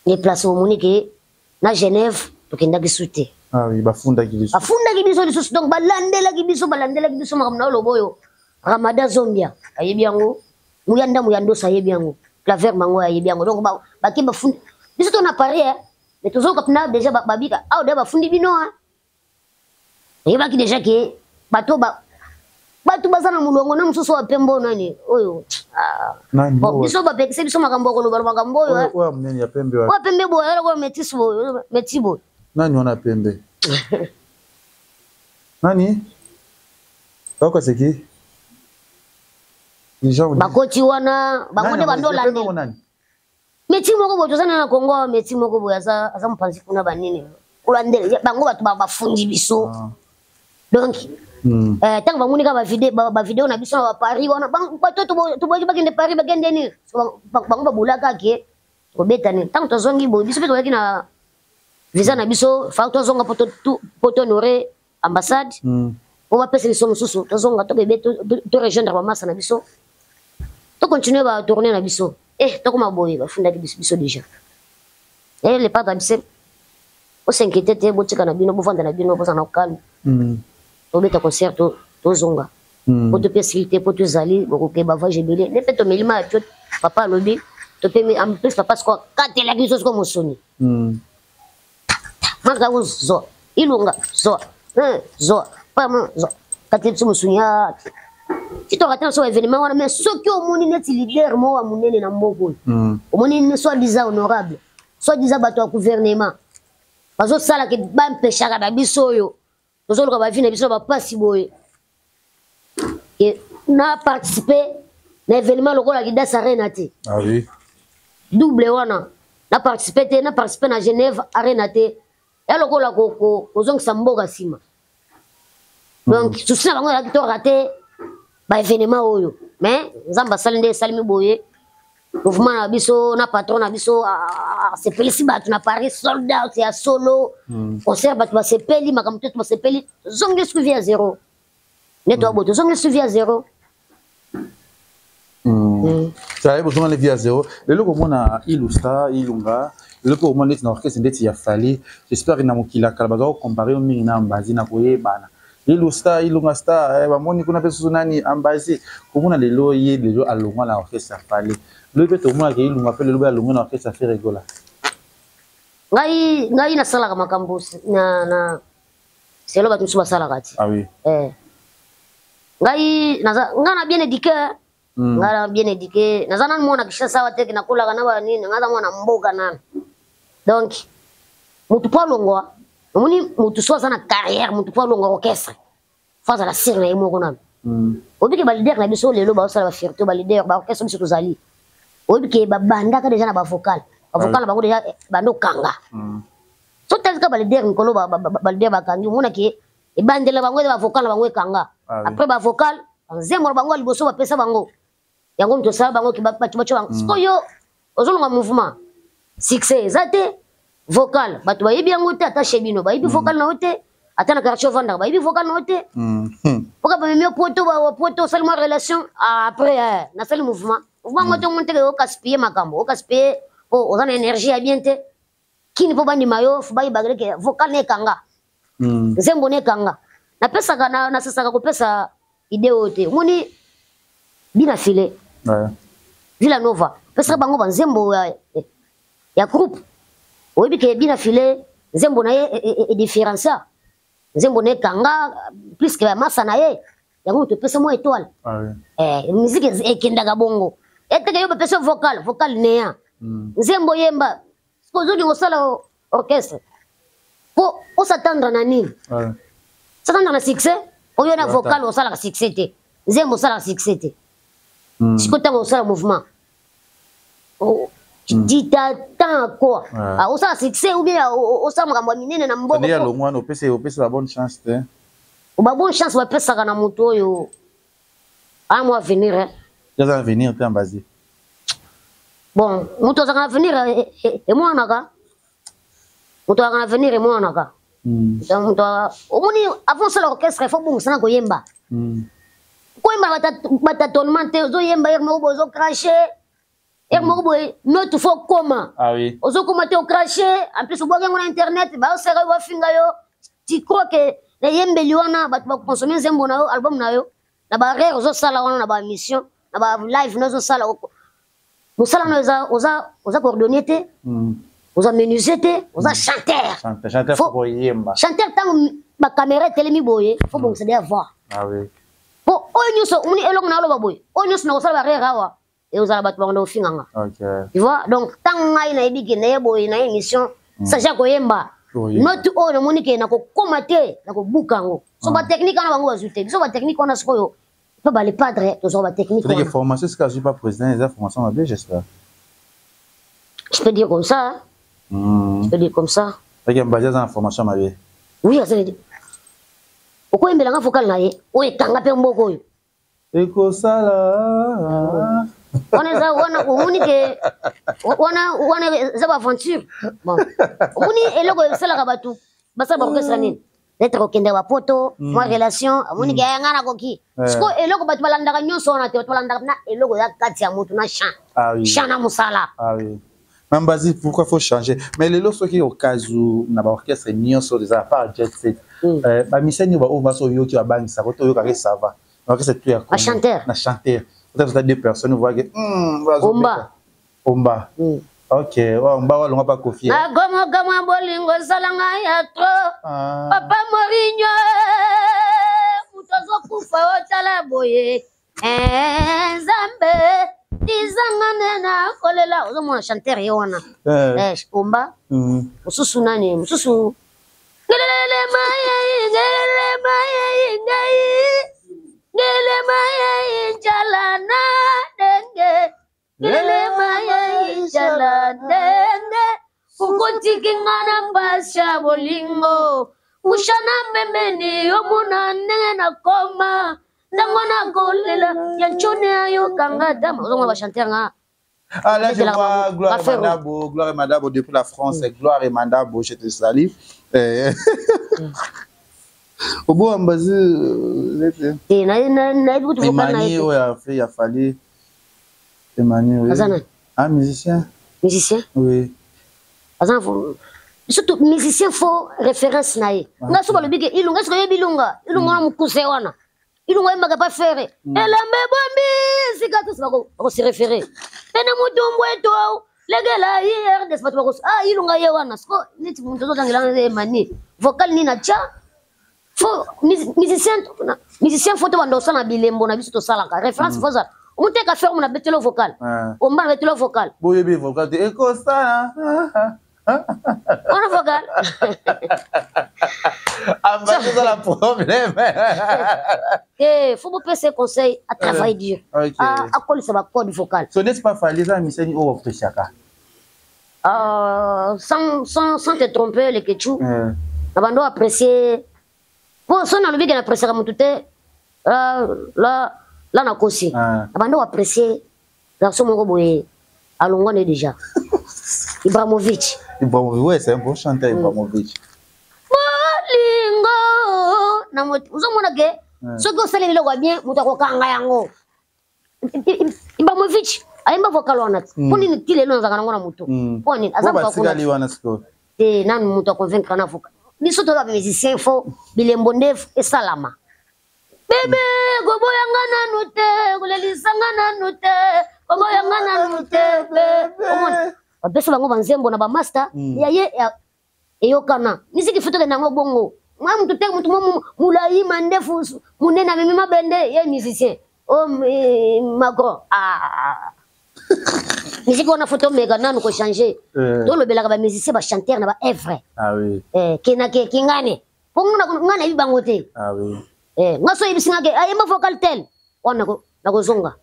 Ne place omoni ke na Genève tokendaki su te. Ah oui, bafundaki biso. Bafundaki biso lisusu, donc balandelaki biso, balandelaki biso makambo na oloba oyo. Ramadan Zombia ayebi yango, Muyanda Muyandosa ayebi yango, Claver Mango ayebi yango. Donc bake bafundi biso to na Paris, hein. Mais tozoka pina déjà babika, awa déjà bafundi bino, hein. Oyebaki déjà ke bato bato baza na molongo na mosusu oyo pembo nani oyo. Ah. Nani Bon, oyo? Biso bapekisi biso makambo ya koloba makambo oyo, Oyo hein. oyo ya monene ya pembe wapi? Oyo pembe boye, oyo lokola métis boye, métis boye. Nani wana pembe? Nani? Bako c'est qui? Les gens vous disent- Bakoti wana, bango nde Nani bando yango? Pembe landela. ngo nani? Métis moko boye toza na Congo awa, métis moko boye aza mopanzi kuna banini. Kolandela bango bato bafundi biso. Donc, ntango bamoni kaka ba vidéo na biso na ba Paris wana, bato toboyaki bakende Paris, bakende nini? So, bango babolaka ke kobeta nini. Ntango tozongi boye, biso mpe toyaki na visa na biso, fa tozonga po to honorer ambassade. Po bapesa biso mosusu, tozonga, tokebe, to rejoindre bamasa na biso. To continuer ba tourner na biso. Tokoma boye, bafundaki biso déjà. Le padre biso, os'inquiéter te, botika na bino, bovanda na bino, bozala na calme. Tobeta concert, tozonga. Po topesa te, po tozali, bokoke bavage ebele. Nde mpe tomeli mai ya tio, papa alobi, topemi, en plus papa sikoyo akatelaki biso sikoyo mosuni. Maka kozwa. Ilunga zwa zwa pama zwa kati biso mosuni ya ti tokata na so événement wana. Mais soki omoni neti leader moko ya monene na mboka oyo, omoni soit disant honorable, soit disant bato ya gouvernement bazosalaka, bampeshaka na biso oyo tozoluka bavi na biso na bapasi boye, na participe na événement lokola Adidas Arena te. Ah oui. Double wana na participe te, na participe na Genève Arena te, ya lokola kozongisa mboka nsima. Donc souci na bango ezalaki to rater baévénement oyo. Mais Nzambe asali nde esalimi boye, mouvement na biso na patron na biso asepelisi bato na Paris, sold out ya solo concert. Bato basepeli, makambo te, basepeli. Tozongi suivi ya zéro nde toya boye, tozongi suivi ya zéro. Ça bozonga na vie ya zéro. Lelo komona Ilusta Ilunga, lelo mpe komona neti na orchestre ndeti ya Fally, j'espère na mokili ya kala baza kocomparer yo mingi na Ambazi na koyebana Ilusta Ilunga star, bamoni kuna mpe susu nani Ambazi. Komona lelo ye lelo alongwa na orchestre ya Fally, lelo mpe tomonaka Ilunga mpe lelo mpe alongwa na orchestre ya Ferre Gola. Ngai nasalaka makambo na selo bato mosusu basalaka ti. Ah oui. Ngai naza ngai na bien éduqué. Ngai na bien éduqué, naza nanu mwana Kinshasa awa teke nakolaka na banini, ngai aza mwana mboka nanu. Donc motu mpo alongwa, omoni motu so aza na carrière, motu mpo alongwa orchestre, faut azala sûr na ye moko nanu. Oyebi ke baleader na biso lelo baosala bafierté, baleader baorchestre biso tozali, oyebi ke babandaka déjà na bavocal, bavocal na bango déjà banda okanga. So talika baleader mikolo, baleader bakangi, omonake ebandela bango eza bavocal na bango ekanga. Après bavocal, nzembo na bango ya liboso bapesa bango yango, moto osala bango bato batyo bango. Sikoyo ozolonga mouvement, succès eza te, vocal bato bayebi yango te, ata chez bino bayebi vocal na yo te, ata na quartier ovandaka bayebi vocal na yo te. Mpoka bamemi yo poto, poto osali mwa relation, après nasali mouvement, mouvement yango te, omoni teke okaspille makambo, okaspille po oza na énergie ya bien te. Kini mpo bandima yo, faut bayebaka ke vocal na ekanga, nzembo na ekanga. Napesaka, nasesaka kopesa idée oyo te. Omoni bina file Villa Nova, pesaka bango banzembo ya groupe, oyebi ke bina file nzembo na ye edifférencia, nzembo na ekanga plus ke bamasa na ye, yango moto epesa mwa étoile. Musique ekendaka bongo, eteke yo bapesa vocal, vocal néant, nzembo yemba. Ozolinga osala orchestre po osatendre na nini? S'attendre na succès oyo na vocal osalaka succès te, nzembo osalaka succès te. Sikoyo ntango osala mouvement, tu t'attends à quoi? Osala succès ou bien osala makambo ya minene na mboka? Longwana opesa ba bonne chance te. Ba bonne chance bapesaka na moto oyo a mo avenir. Eza avenir te, Ambazi. Bon, moto azalaka na avenir emonanaka, moto azalaka na avenir emonanaka. Moto omoni avant osala orchestre, faut bongisa na koyemba, koyemba batâtonnement te. Ozoyemba heure moko boye, ozocracher heure moko boye, note faut koma, ozokoma te, ocracher, en plus obwaki yango na internet, baoseka yo, bafinga yo. Tu crois que nayembeli wana bato bakoconsommer nzembo na yo, album na yo, na barere ozosala wana, na bamission, na balive na ozosala mosala na eza oza coordonné te, oza menuisier te, oza chanteur. Chanteur, ntango bacaméra etelemi boye, faut bongisa deya voix. Po oyo nyonso omoni eloko na oloba boye, oyo nyonso na kosala barere awa, ekozala bato bango na ofinganga. Tu vois, donc ntango ngai nayebi ke naye boye na émission, saja koyemba note oyo, namoni ke nakokóma te, nakobuka yango. So batechnique wana bango bazwi te, biso batechnique wana sikoyo mpe bale padre tozwaka batechnique wana. Formation esika azwi pa président eza formation mabe, j'espère. Je peux dire comme ça, je peux dire comme ça. Ok, Mbazi aza na formation mabe. Oui, aza. Okoyembelanga vocal na ye oyo ekanga mpe mboka oyo. Ekosala. Wana eza wana, omoni ke wana eza baaventure. Bon, omoni eloko esalaka bato basala baorchestre nini, être okende bapoto mwa relation, amoni ke nga nakoki. Sikoyo eloko bato balandaka nyonso wana te, bato balandaka na eloko eza kati ya motu na champ, champ na mosala. Mambazi, pourquoi faut changer? Mais lelo soki okazu na baorchestre nyonso eza à part Jet Set, bamisani oyo baso oyoki babangisaka to oyokaka, ça va, orchestre tout ya chanteur. Na chanteur, peut-être deux personnes voient que Omba. Omba. Ok, omba walonga pa Kofi. Nakomokamwa bolingo esalanga ya trop. Ah. Papa Mourinho, moto azokufa otala boye. Eh, Nzambe tizanga nde nakolela. Ozomona chanteur ye wana. Eh. Eh, omba. Mosusu nani? Mosusu ngelele mayei, ngelele mayei ngai, ngelele mayei njala na ndenge, ngelele mayei njala ndenge, okotiki nga na mpasi ya bolingo, pushana pembeni omona ndenge nakoma, ntango nakolela ya ntshone ayokanga dama. Ozomona bachanteur nga. Ah là, je vois Gloire Mandabo, Gloire Mandabo depuis la France. Gloire Mandabo, je te salue. Au bout, Ambazi, Te, nayebi kutu vocal na Emani, ye te. oyo a fait, il a fallu. Emani, oui. Aza nani? Un musicien? Musicien? Oui. Aza na surtout musicien, faut référence na ye. Nga so balobi ke Ilunga, soki oyebi Ilunga, Ilunga wana mokuse wana. Ilunga oyembaka pa Ferre. Elamba ebombi esika tosi bakose référé. Pene mutumbu eto legela IRDS bato bakos ah Ilunga ye wana. Siko neti moto ozotangela Emani. Vocal nini atia? Faut musicien musicien faut tobanda osala na bilembo na biso tosalaka. Référence faut ozala. Omuteka Ferre na betelo vocal. Omba na betelo vocal. Boyebi vocal te ekosala. Wana vocal. Ambasi ozala problème. Eh, faut bopesa conseil à travailler dur. Akolisa bacode vocal. So n'est-ce pas Fally eza miseni oyo appréciaka? Sans te tromper, le Kechu, na bando apprécier. Po so nalobi ke na appréciaka motu te, la la la nakosi. Na bando apprécier garçon moko boye alongwa ne déjà. Ibrahimovic. Ibrahimovic, ouais, c'est un bon chanteur, Ibrahimovic. Bolingo na moto ozomona ke soki osali eloko ya bien, moto akokanga yango. Ibrahimovic ayemba vocal wana te. Mpo nini ti lelo nazalaka nango na moto? Mpo nini aza Po moto akuna batikali wana sikoyo. Te, nanu moto aconvaincre na vocal. Biso toza bamusicien, faut bilembo nde esalama. Bebe, koboyanga nanu te, kolelisanga nanu te, koboyanga nanu te be. Omona bapesa bango banzembo na bamaster ya ye eyokana. Misiki faut tokende yango bongo. Mwa mutu te, mutu mo molai, mandefu monene, amemi mabende, ye musicien o Macron. Ah, misiki wana faut tomeka nanu kochanger. Tolobelaka bamusicien, bachanteur na baœuvre. Ah oui. Kenake kingane mpo nga nayebi bango te. Ah oui. Nga so oyebisi nga ke ayemba vocal tel wana, nakozonga.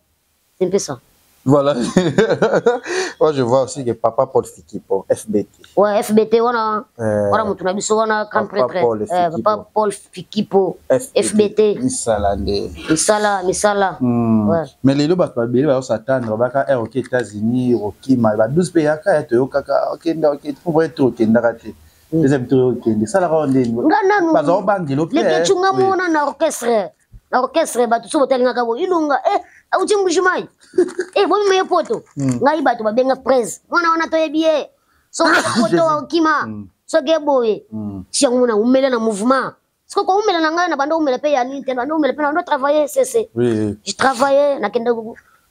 C'est un peu ça. Voilà. Moi, je vois aussi que Papa Paul Fikipo, FBT. Ouais, FBT wana. Wana mutu na biso wana grand Papa prêtre. Paul Fikipo. Papa Paul Fikipo. FBT. Misala nde. Misala, misala. Ouais. Mais lelo bato babele bazosatendre baka air oke États-Unis, okima ba 12 mpe yaka ya toyokaka okenda oke po boye to okendaka te. Deuxième tour okende esalaka o ndeni? Nga nanu Bazwa obangelo mpe. Lekechu nga mona na orchestre. Na orchestre bato so botalingaka bo Ilunga auti Mbujimayi. Bomema ye poto. Ngai bato babenga prese. Mwana wana toyebi ye. Soki poto okima. Soki eboye. Si yango mona umela na mouvement. Siko koumela na ngai na bando umela pe ya nini te, bando umela pe na bando travailler cc. Je travaillais, nakende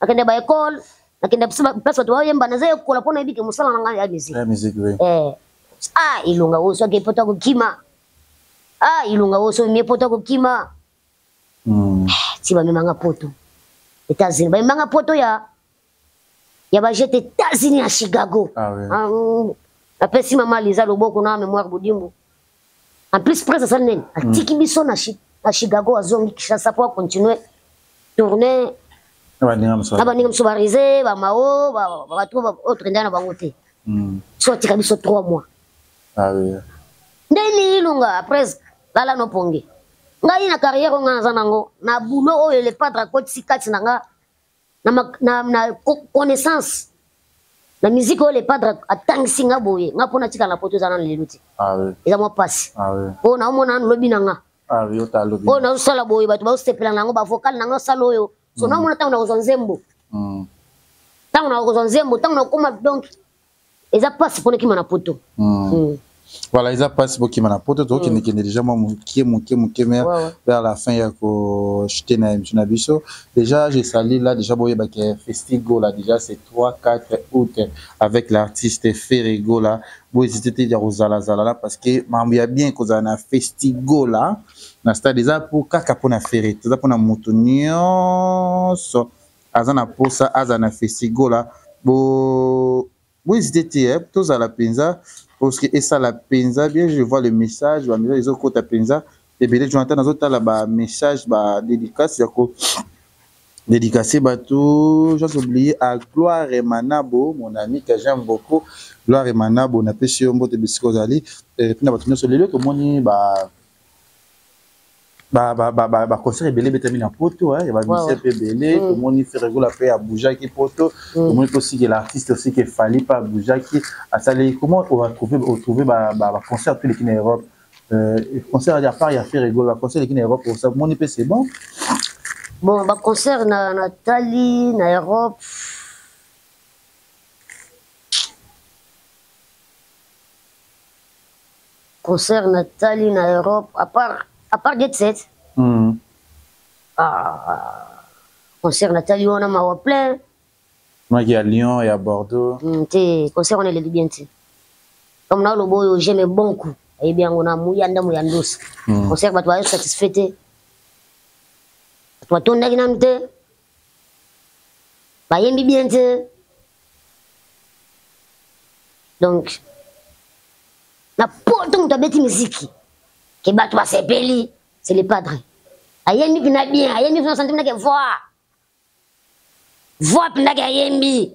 nakende ba école, nakende place bato bayemba, naza ekola mpo nayebi ke mosala na ngai ya musique. La musique, oui. Ah, Ilunga oyo soki poto akokima. Ah, Ilunga oyo soki mie poto akokima. Ti bamemanga poto. États-Unis. Bamemanga poto ya bajete États-Unis ya Chicago. Ah oui. Ah, napesi mama Liza loboko na mémoire Budimbu. En plus presse asali nini? Atiki biso na Chicago, azongi Kinshasa po acontinue tourner. Na baninga mosusu. Na baninga mosusu, barise bamao bato oyo tokendaka na bango te. So atika biso 3 mois. Ah oui. Ndeni Ilunga après lala no pongi. Ngai na carrière oyo ngai naza nango na boulot oyo le padre akotisi kati na nga na connaissance na musique oyo le padre atangisi nga boye, nga mpo natika na poto eza nano lelo te. Ah oui. Eza mwa pasi. Ah oui. Mpo naomona nanu lobi na nga. Ah oui, otalobi. Oyo nazosala boye, bato bazosepela na yango, bavocal na nga osala oyo. So naomona ntango nakozwa nzembo, ntango nakozwa nzembo, ntango nakokoma, donc eza pasi mpona ekima na poto. Voilà, eza mpasi bokima na poto. Tokokendekende déjà mwa moke moke moke, mais vers la fin ya kochuter na émission na biso, déjà je salue là déjà boyebaki Festigo là, déjà c'est 3 4 août avec l'artiste Ferre Gola. Bohésite te ya kozalazala là, parce que makambo ya bien kozala na Festigo là na stade. Eza po kaka mpona Ferre, eza mpona moto nyonso aza na posa aza na Festigo là. Bo bohésite te, tozala mpenza, parce que esala mpenza bien. Je vois le message, bamessage ezokota mpenza ebele. Jonathan azotala bamessage, badédicace ya ko dédicacer bato. J'ai oublié à Gloire Manabo, mon ami que j'aime beaucoup. Gloire Manabo, napesi yo mbote bisika ozali. Mpona bato nyonso, lelo tomoni ba baconcert ebele ebetami na poto ya bamusicien mpe ebele. Tomoni Ferre Gola mpe abougeaki poto. Tomoni mpe aussi que l'artiste aussi que Fally mpe abougeaki, asali. Comment otrouve baconcert to eleki na Europe, concert à part ya Ferre Gola, baconcert eleki na Europe, omoni mpe c'est bon? Bon, baconcert na natali na Europe, concert natali na Europe, à part Jet Set, ah, concert natali wana mawa plein. Maki ya Lyon, ya Bordeaux. Te, concert wana eleli bien te. Comme naloba oyo, j'aime bon coup, ayebi yango na muyanda muyandosa. Concert bato baye satisfait te, bato batondaki nanu te, bayembi bien te. Donc na poto, moto abeti miziki ke bato basepeli, c'est le padre. Ayembi mpena bien, ayembi mpena santi mpena ke voix mpena ke ayembi,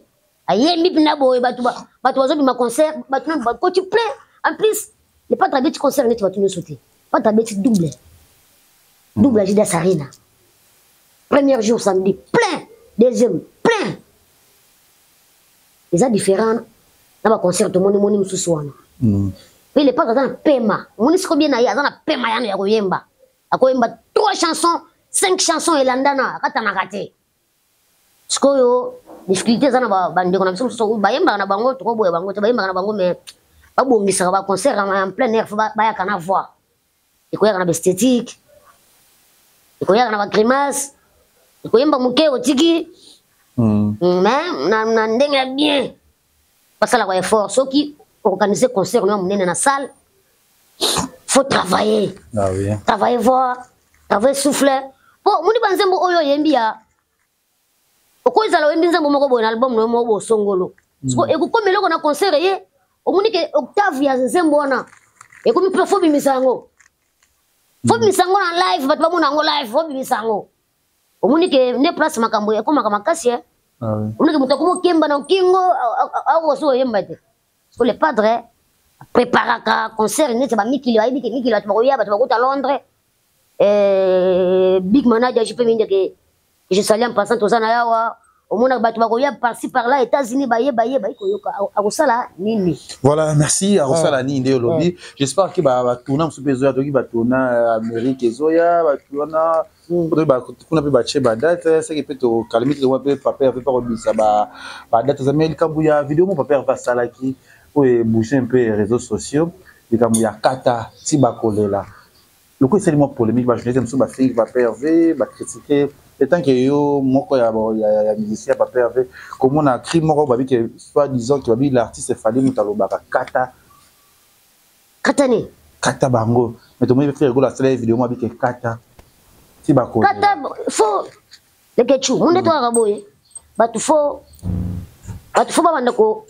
ayembi mpena boye. Bato bato bazobima concert, bato nanu bakoti plein. En plus, le padre abeti concert neti bato nyonso te. Padre abeti double double Adidas Arena. Premier jour samedi, plein, deuxième plein. Eza différent na baconcert tomoni moni mosusu wana. Mpe le padre aza na pema, omoni siko bien na ye, aza na pema yano ya koyemba. Akoyemba trois chansons, cinq chansons elandana, akatanaka te. Sikoyo difficulté eza na bandeko na biso mosusu bayembaka na bango, tokoboya bango te, bayembaka na bango, mais babongisaka baconcert en plein air. Faut bayaka na voix, ekoyaka na baesthétique, ekoyaka na bagrimace, ekoyemba moke otiki. Mais na ndenge ya bien, basalaka effort. Soki organiser concert no ya monene na salle, faut travailler. Ah oui. Travailler voix, travailler souffle, po omoni banzembo oyo oyembi ya okozala oyembi nzembo moko boye na album na yo moko boye osongolo. Siko ekokomi eloko na concert ye, omoni ke octave ya nzembo wana ekomi mpe, faut bimisa yango, faut bimisa yango na live, bato bamona yango live, faut bimisa yango. Omoni ke nde place makambo ekomaka makasi e. Ah oui. Omoni ke moto akomi okemba na nkingo, akokosi oyemba te. So le padre préparaka concert neti bamikili, bayebi ke mikili bato bakoya, bato bakota Londres. Big manager JP Minde ke je salue en passant, toza na yawa, omonaka bato bakoya par-ci par-là, États-Unis, baye baye baye koyoka, akosala nini? Voilà, merci. Akosala nini nde olobi. J'espère ke batourna mosusu mpe ezoya, toki batourna Amérique ezoya, bato wana kuna mpe batie badate, seke mpe tokalemi te mpe papa mpe pakobisa badate. Eza me likambo ya video mo papa mpe asalaki oyo ebouge mpe réseaux sociaux, likambo ya kata ti bakolela loko esali mwa polémique. Bajournaliste mosusu bafingi papa Hervé, bacritique. Etant que yo moko ya musicien papa Hervé, komona cri moko babi ke soit disant ke babi l'artiste Fally moto alobaka kata. Kata nini? Kata bango. Mais tomoni Ferre Gola asala ye video mo abi ke kata ti bakolela. Kata faut lekechu munde toyaka boye, bato faut babanda ko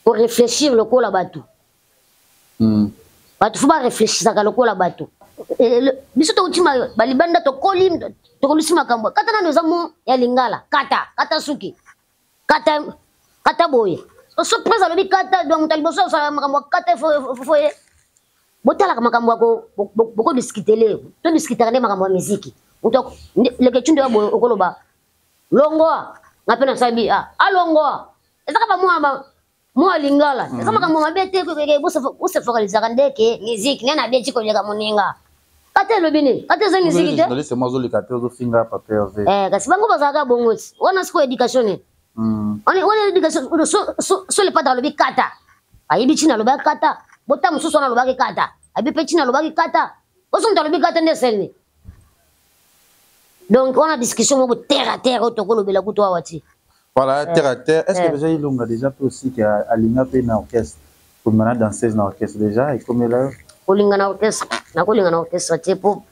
koréfléchir lokola bato. Bato faut baréfléchisaka lokola bato. Biso touti balibanda, tokoli, tokolisi makambo. Kata nano eza mo ya lingala, kata kata suki, kata kata boye. So prince alobi kata, donc moto ya liboso osala makambo ya kata, faut ye botalaka makambo ya bokodiscutele. Todiskutaka nde makambo ya miziki. Moto lekecu nde ya boye okoloba longoa, nga mpe nasabi alongoa, ezaka bamwa mwa lingala, eza makambo mabe te. Bosefocalisaka ndeke miziki nde nabeti koleka moninga. Kata elobi nini? Kata eza miziki te. Journaliste mo azoleka te, ozofinga papa Hervé. Kasi bango bazalaka bongo ti wana. Sikoyo éducation nini wana? Éducation. So le padre alobi kata, ayebi ntina alobi kata. Bota mosusu wana alobaki kata. Abi mpe ntina alobaki kata. Oso moto alobi kata nde eselni. Donc wana discussion moko terre à terre oyo tokolobela kutu awa ti. Voilà, terre à terre. Est-ce que déjà Ilunga déjà peut aussi alinga pe na orchestre? Comme na danseuse na orchestre déjà et comme là. Kolinga na orchestre, nakolinga na orchestre te po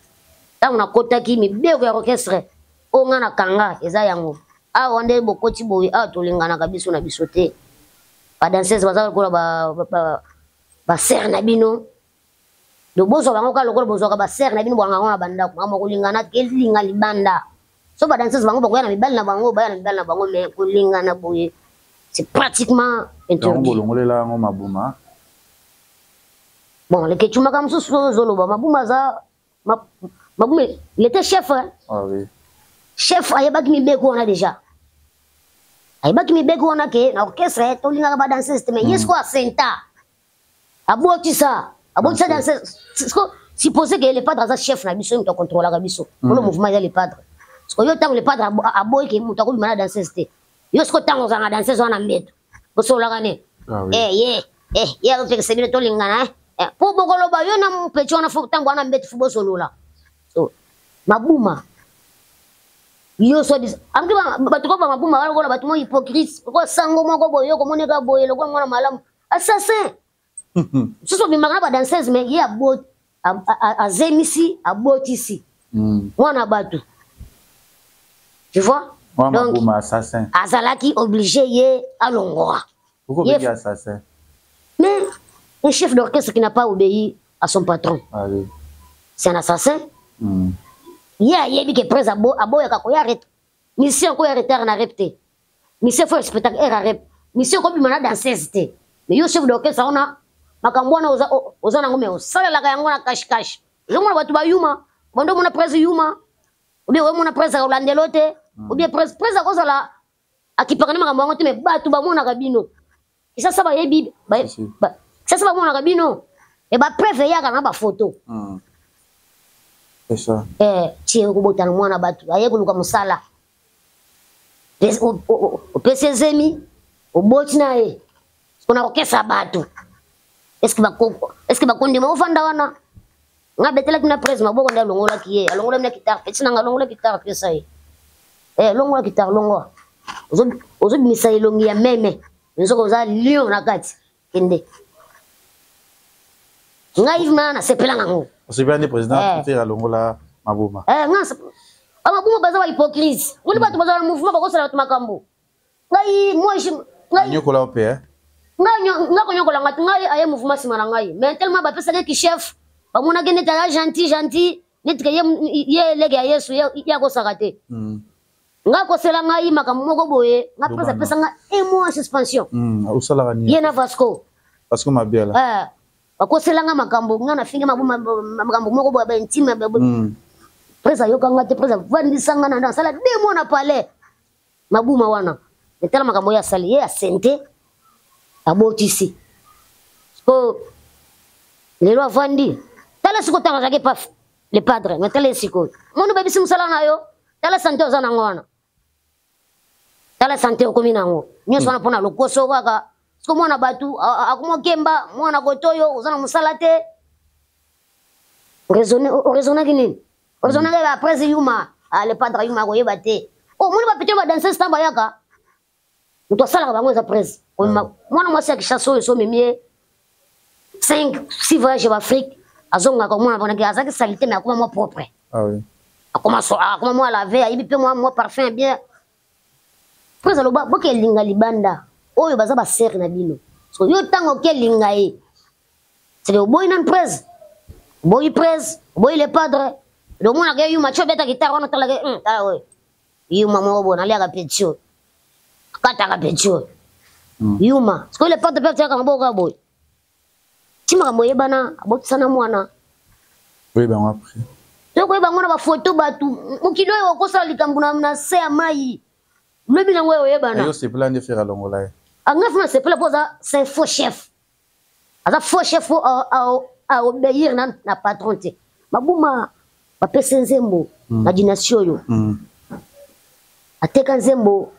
ntango nakotaki mibeko ya orchestre oyo nga nakanga eza yango. Awa nde bokoti boye, awa tolinganaka biso na biso te. Ba danseuse baza lokola ba sœur na bino. Donc bozwa bango kaka lokola bozwaka ba sœur na bino, bwanga yango na bandako. Makambo ya kolingana elinga libanda. So ba danseuse bango bakoya na mibali na bango, baya na mibali na bango, mais kolingana boye c'est pratiquement interdit. Yango bolongolela yango mabuma. Bon, leke chumaka mosusu oyo ozoloba mabuma aza mabuma, il était chef, hein? Ah oui. Chef ayebaki mibeko wana déjà. Ayebaki mibeko wana ke na orchestre tolingaka ba danseuse te, mais ye sikoyo asenta. Abotisa, abotisa danseuse. Siko supposé que le padre aza chef na biso, moto akontrolaka biso. Kolo mouvement eza le padre. Siko yo ntango le padre aboyi ke moto akobima na danseuse te. Yo siko ntango ozala na danseuse wana mbeto. Bosololaka ne. Ah oui. Eh, ye, eh, ye azopekisa bino tolingana, eh. Eh, po bokoloba yo na mpecho wana fo ntango wana mbeto fo bosolola. So, mabuma. Yo so dis, amki ba bato ko ba mabuma wana lokola bato mo hypocrite, ko sango moko boye yo komoneka boye lokola mwana malamu. Assassin. Soso bimaka na ba danseuse mais ye abo azemisi abotisi. Mwana bato. Tu vois? Mwana Donc, mabuma assassin. Azalaki obligé ye alongwa. Pourquoi Ye obligé assassin? Mais un chef d'orchestre qui n'a pas obéi à son patron. Ah oui. C'est un assassin. Ye ayebi ke presse aboyaka koya ret. Mission koya retard na rep te. Mission faut spectacle era rep. Mission ko bima na danseuse te. Mais yo chef d'orchestre ona makambo wana oza nango mais osalelaka yango na cash cash. Ozomona bato ba yuma, bando mona presse yuma. Ou bien omona presse olandelo te. Ou bien presse akozala akipaka na makambo yango te mais bato bamonaka bino. Kisasa bayebi, ba, ba, kisasa bamonaka bino. Et ba preuve eyaka na ba photo. C'est ça. Eh, tie kobotana mwana bato, aye koluka mosala. Opesi ezemi, oboti na ye. Pona kokesa bato. Est-ce que bako, est-ce que bakondima ofanda wana? Nga betelaki na presse maboko nde alongolaki ye, alongolaki na guitare, pesi nanga alongola guitare pesa ye. Eh, longola guitare, longola. Ozobimisa elongi ya meme. Nzoka oza lion na kati. Kende. Ngai Yves na sepela nango. Osepela nde président Peter alongola mabuma. Eh, nga ba mabuma baza ba hypocrite. Ngoni bato baza na mouvement bakosala bato makambo. Ngai moi je ngai nyokola ope, eh. Ngai nga konyokola ngai, ngai aye mouvement sima na ngai. Mais tellement ba pesaka ki chef, ba monaki neti aza gentil gentil, neti ke ye lege ya Yesu ye akosaka te. Nga kosela ngai makambo moko boye, nga pesa pesa nga un mois en suspension. Osalaka nini? Ye na Vasco. Vasco Mabiala. Eh, bakosela nga makambo, nga na finga mabuma, makambo moko boye ba intime, ba, ba, Presa yoka nga te, presa vandisa nga na nasala 2 mois na palais. Mabuma wana. Etala makambo ya sali, ye asente abotisi. Po lelo avandi. Tala siko tanga zake paf le padre, mais tala siko. Mono babisi musala na yo. Tala santé oza nango wana. Tala santé okomi nango. Nyonso wana pona lokoso kaka. Siko mwana batu akomokemba, mwana kotoyo oza na musala te. Raisonner, raisonnaki nini? Raisonnaki ba presse yuma, ah, le padre yuma akoyeba te. Oh, moni ba petit ba danseuse tamba yaka. Moto asalaka bango eza presse. Mwana mwasi ya Kinshasa oyo so memie 5 6 voyages ba Afrique, azongaka mwana bonaki azaki salite mais akoma mwa propre. Ah oui. Akoma so, akoma mwa laver, ayibi pe mwa parfum bien. Presse aloba boke linga libanda oyo baza ba sœur na bino. So yo tango ke linga ye. C'est que oboyi nan presse. Oboyi presse, oboyi le padre. Donc mona ke yuma cho beta guitare wana tala ke tala oyo. Yuma moko bona aliaka petio. Kataka petio. Yuma. Parce que le padre pe tiaka mboka boy. Tima ka boye bana abotisana mwana. Oui ben après. To ko bango na ba photo batu mokili oyo okosala likambo na se ya mai. Lobi nango oyo oyebana. Yo sepela nde faire longola ye. Anga funa sepela poza c'est un faux chef. Aza faux chef po a obéir na patron te. Mabuma bapesa nzembo na dynastie oyo. Ateka nzembo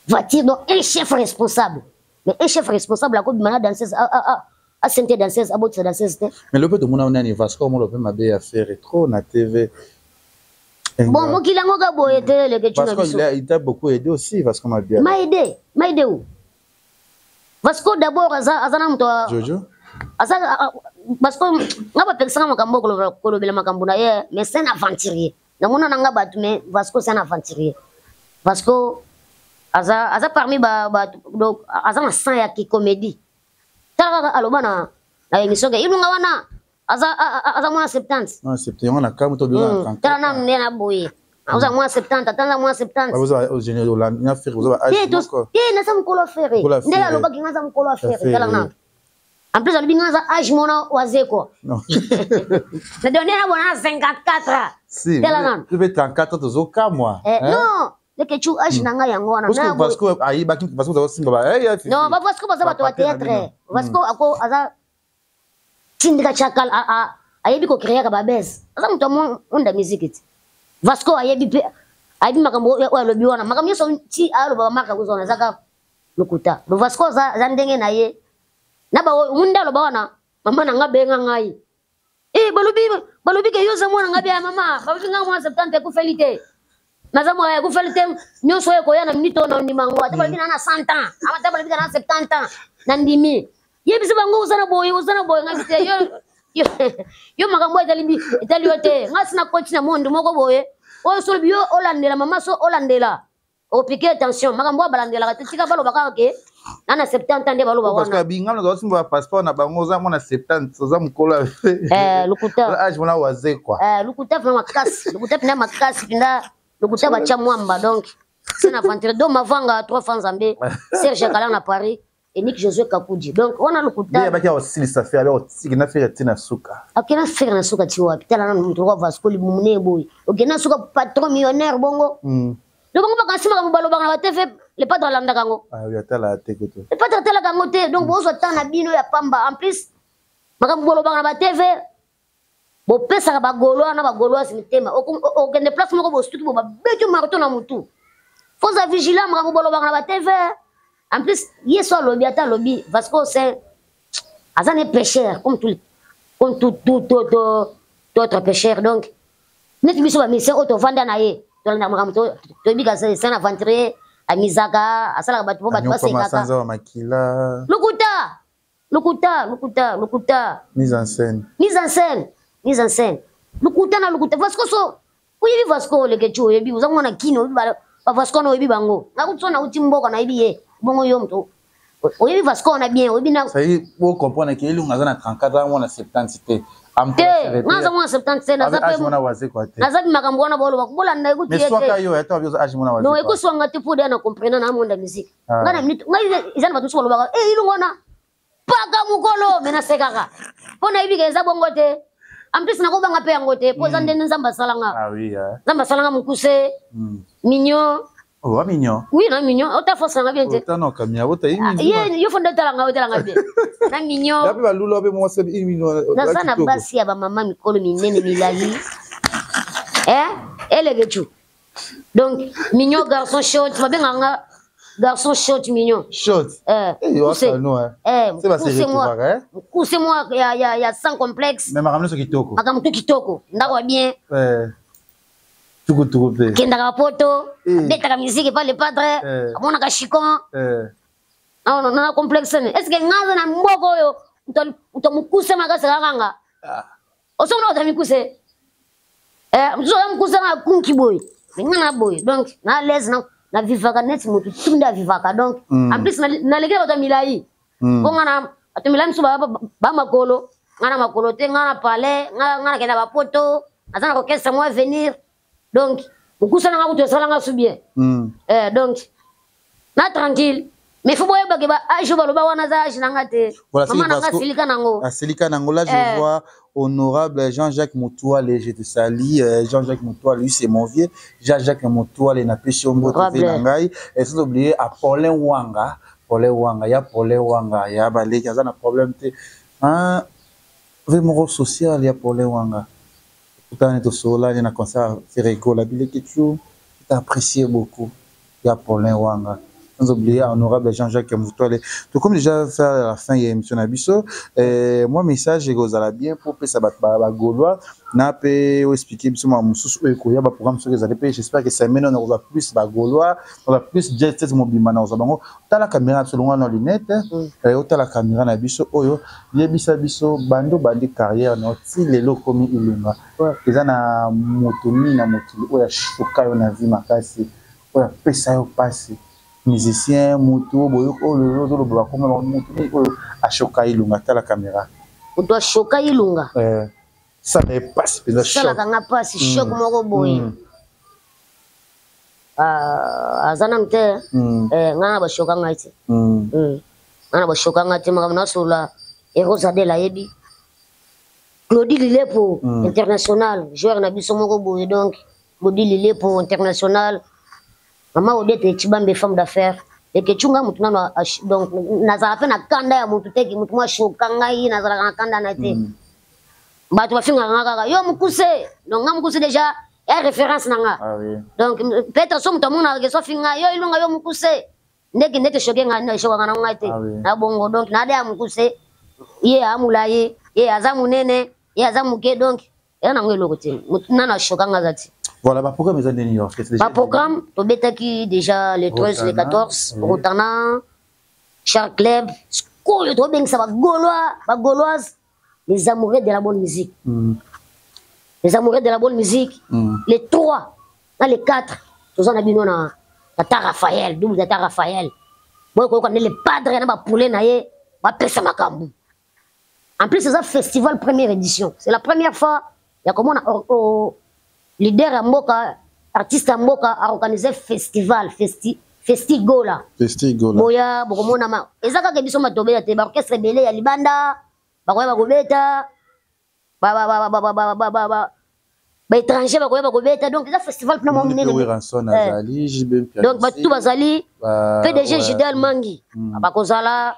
voiture donc un chef responsable. Mais un chef responsable akobima na danseuse. Asente danseuse, abotisa danseuse te. Mais lope tomona nani Vasco omolo mpe mabe ya Ferre trop na TV. Bon, mokili yango ka boye te, leke tuna biso. Il t'a beaucoup aidé aussi, Vasco Mabia. M'a aidé, m'a aidé où? Vasco d'abord aza aza na moto Jojo. Aza Vasco nga bapekisaka makambo kolobela makambo na ye, mais c'est un aventurier. Namona na nga bato, mais Vasco c'est un aventurier. Vasco aza aza parmi ba, ba donc aza na sang ya ki comédie. Tala kaka aloba na na émission ke ilunga wana aza aza mwana 70. Ah, 70 yango na kamwe to biso na 34. Tala nanu nde na boye. Aza mwana 70, ata aza mwana 70. Baza o général Hollande, na Ferre, oza ba âge moko. Te, naza mokolo ya Ferre. Nde alobaki nga aza mokolo ya Ferre, tala nanu. En plus alobi nga aza âge mona wazeko. Non. Na donné na bona 54 ans. Si. Tala nanu. Tu fais 34 tozokamwa. Eh, non. Leke chu âge na ngai yango wana. Parce que Vasco ayibaki Vasco oza simba ba eh Non, ba Vasco baza bato ya théâtre. Vasco ako aza tindika chakal a a ayebi ko créer ba buzz. Aza moto onda musique ti. Vasco ayebi pe ayebi makambo oyo alobi wana. Makambo nyonso ti aloba ba marka kozona zaka lokuta. Lo Vasco aza ndenge na ye. Na ba oyo munda aloba wana mama na nga benga ngai. Eh, balobi balobi ke yo oza mwana ngai bia mama, balobi ngai mwana 70 ekufeli te. Naza mwana ekufeli te, nyonso oyo ekoya na minute oyo na ndima yango. Ata balobi na na 100 ans, ata balobi na 70 ans, na ndimi. Yebisa bango oza na boye, oza na boye ngai te. Yo yo, yo makambo etali etali yo te. Ngai sina koti na monde moko boye. Oyo solo yo olandela mama so olandela. Opike attention, makambo oyo balandelaka te, tika baloba kaka ke na na 70 ans nde baloba wana. Parce que bingano oza simba passeport na bango oza mwana 70, oza mokolo. Eh, lokuta. Âge mona waze quoi. Eh, lokuta vraiment makasi, lokuta pina makasi pina lokuta batia mwamba donc. C'est une aventure. Donc mavanga trois fois Nzambe, Serge Kala na Paris. Enique Josué Kakudi. Donc wana lokuta. Ye baki osilisa faire alors otiki na faire tina suka. Akena faire na suka ti wapi? Tala na mutu wa Vasco limune boy. Okena suka patron millionnaire bongo. Donc bango bakanisi makambo balobaka na ba TV, le padre alandaka yango. Ah oui, atala te kutu. Le padre atalaka yango te. Donc bozwa temps na bino ya pamba. En plus makambo bolobaka na ba TV bopesaka ba Gaulois na ba Gauloises mitema. Okende place moko bosuki bo babeti marteau na mutu. Faut vigilant makambo bolobaka na ba TV. En plus Yesu alobi ata alobi Vasco c'est aza ne pécheur comme tout comme tout tout tout tout autre pécheur donc neti biso ba musiciens oyo tovanda na ye tolandaka makambo toyebi ka c'est un aventurier amizaka asalaka bato po bato basekaka lokuta lokuta lokuta lokuta mise en scène mise en scène mise en scène lokuta na lokuta Vasco so oyebi Vasco oleke ti oyebi oza mwana kino oyebi ba Vasco wana oyebi bango nga kutu so nauti mboka nayebi ye bongo yo moto oyebi Vasco wana bien oyebi na ça y est bo comprendre que elunga aza na 34 ans mwana 70 te te nga aza mwana 70 te naza pe naza makambo wana boloba bolanda ekuti ye te non ekoswanga te po deya na comprena na monde ya musique nga na minute ngai eza na bato mosusu balobaka e ilunga wana paka mokolo me nasekaka mpo nayebi ke eza bongo te en plus nakobanga mpe yango te mpo eza ndenge nzambe asalanga nzambe asalanga mokuse mignon. Oh, mignon. Oui, na mignon. Ota force nga bien te. Ota no kamia, ota yi. Ye yo fonda tala nga otala nga bien. Na mignon. Dapi ba lulu abe mwasi bi mignon. Naza na basi ya ba mama mikolo minene milayi. Eh? Elege chu. Donc, mignon garçon short, babenga nga garçon short mignon. Short. Eh, poussez. Eh, poussez-moi. Poussez-moi ya ya ya sans complexe. Mais makambo nyonso kitoko. Makambo tout kitoko. Ndako ya bien. Eh. Tuku tuku pe. Kendaka poto, betaka musique epa le padre, amonaka chicon. Eh. Non, non, non, complexe. Est-ce que ngaza na mboko oyo moto mokuse makasi kaka nga? Osomona bato ya mikuse? Eh, mosusu aza mokuse nga akunki boye. Mais nga na boye. Donc, na l'aise na na vivaka neti motu tu nde avivaka. Donc, en plus nalekeli bato ya milai. Mpo nga na bato ya milai mosusu ba makolo, nga na makolo te, nga na palais, nga nakenda ba poto, naza na orchestre moi venir. Donc, mokusa na nga kutu esala nga su bien. Eh, donc na tranquille. Mais faut boyeba ke ba âge baloba wana za âge na nga te. Maman na nga silika nango. Asilika nango là je vois honorable Jean-Jacques Moutouale, je te salue. Jean-Jacques Moutouale, lui c'est mon vieux. Jean-Jacques Moutouale na pesi ombo te na ngai. Et sans oublier à Paulin Wanga, Paulin Wanga, ya Paulin Wanga, ya baleki aza na problème te. Hein, ve moko social ya Paulin Wanga. Kutani tosolani na concert Ferre Gola bileki tu apprécié beaucoup ya Paulin Wanga. Sans oublier honorable Jean-Jacques Moutoile. Tout comme déjà faire la fin ya émission na biso, moi message ekozala bien pour pesa ba ba Gaulois na pe expliquer biso ma mususu oyo ekoya ba programme soki ezali pe. J'espère que semaine on aura plus ba Gaulois, on aura plus jet set mobimba na bango. Tala caméra biso longwa na lunette, otala caméra na biso oyo yebisa biso bando bandi carrière na ti lelo komi Ilunga. Eza na moto nini na mokili oyo ashoka yo na vie makasi, oyo apesa yo pasi, musicien, moto boyo oyo ozoloba bakoma moto nini oyo ashoka Ilunga? Tala caméra. Moto ashoka Ilunga? Sala ye pasi mpenza. Salaka nga pasi, choc moko boye. Aza nanu te. Nga na bashoka ngai te. Nga na bashoka ngai te. Makambo nasola, Eros Adel ayebi, Claudie Lilepo, international joueur na biso moko boye. Donc Claudie Lilepo international, mama Odete Chibambe, femme d'affaires ekecunga motu nano. Donc nazala mpe na kanda ya motu te, motu mwa shoka ngai, nazalaka na kanda na te. Bato bafingaka nga kaka yo mokuse. Donc nga mokuse déjà ya référence na nga. Donc peut-être so moto amonaka ke so afinga yo Ilunga, yo mokuse, ndenge ndete choquer nga, eshokaka na ngai te. Na bongo donc nade ya mokuse, ye amulaye, ye aza monene, ye aza moke, donc eza nango eloko te. Motu nano ashoka nga aza te. Voilà, baprogramme eza ndeni orchestre? Baprogramme, tobetaki déjà le 13, le 14, Rotana Char Club. Sikoyo tobengisa Bagaulois, Bagauloise, les amoureux de la bonne musique, les amoureux de la bonne musique, les 3 na les 4, toza na bino na tata Raphaël, double tata Raphaël. Boye koyoka nde le padre na bapoulet na ye bapesa makambo. En plus eza festival première édition, c'est la première fois ya komona leader ya mboka, artiste ya mboka aorganize festival, Festigola. Festigola. Boya, bokomona ma eza kaka biso matobela te, baorchestre ebele ya libanda bakoya bakobeta, baétranger bakoya bakobeta. Donc eza festival mpena mwa monene. Donc batu bazali, PDG Jidal Mangi bakozala,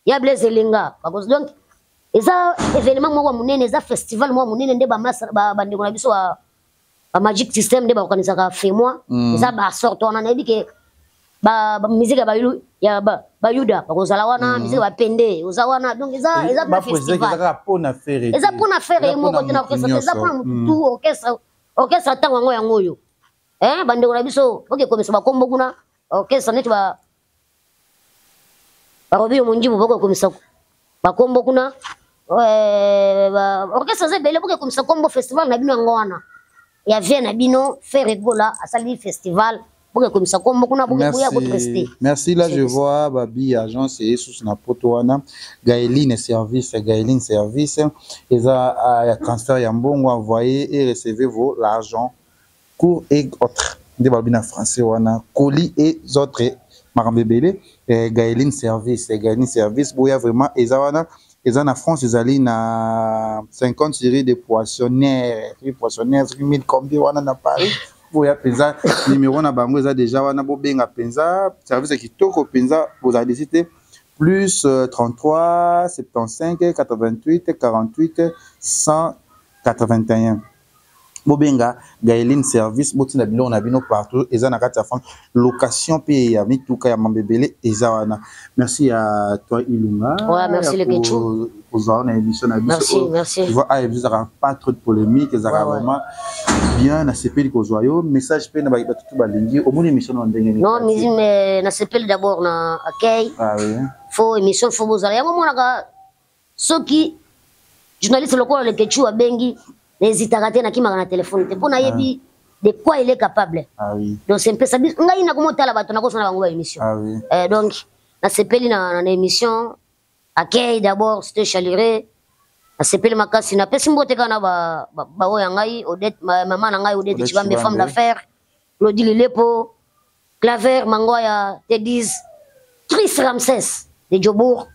ya Blaise Elenga. Donc eza événement moko ya monene, eza festival moko ya monene nde bandeko na biso ba Magic System nde baorganisaka femoi. Eza basorte wana, nayebi ke bamusike ya bayuda bakozala wana, musique ya bapende oza wana. Donc eza festival, eza mpona Ferre ye moko te na orchestre, eza mpona motu tu. Orchestre ntango yango oyo bandeko na biso boke komisa bakombo kuna, orchestre neti barobi yo mondibu, boke komisa bakombo kuna, orchestre eza ebele, boke komisa kombo festival na bino yango wana ya vie na bino. Ferre Gola asali festival, boke komisa kombo kuna, boya koprester. Merci. Là je vois babi agence esusu na poto wana, Gaeline Service. Gaeline Service eza ya transfert ya mbongo, envoyer et recevez vos l'argent court et autres, nde balobi na français wana, colis et autres, makambo ebele. Gaeline Service, Gaeline Service, boya vraiment, eza wana, eza na France, ezali na 50 série de poissonnière, rue Poissonnière, rue 1000 combien wana na Paris. Boya mpenza, numéro na bango eza déjà wana, bobenga mpenza, service ya kitoko mpenza, bozala desi te. Plus 33 75 88 48 181. Bobenga Gaeline Service, botinda biloko na bino partout, eza na kati ya France, location mpe ya mituka ya mambo ebele eza wana. Merci ya toi Ilunga. Ouais, merci le Kozwa wana émission na biso. Merci, merci. Tu vois, ah, ezalaka pas trop de polémique, ezalaka vraiment bien. Nasepeli kozwa yo. Message mpe na bato tu balingi omoni émission na ndenge nini? Non, mais nasepeli d'abord na accueil. Ah oui. Faut émission, faut bozala yango, monaka soki journaliste lokola Lekechu abengi, n'hésitaka te, nakimaka na telefone te mpo nayebi de quoi il est capable. Ah oui. Donc c'est un peu ça. Ngai nakomotala bato, nakosala bango baémission. Ah oui. Donc nasepeli na émission, accueil d'abord c'était chaleureux, nasepeli makasi. Napesi mbote kaka na baoyo ya ngai, Odette, mama na ngai Odette Chibambe, femme d'affaires, Claudie Lilepo, Claver Mangoya, Tedis, Chris Ramsès de Djobourg,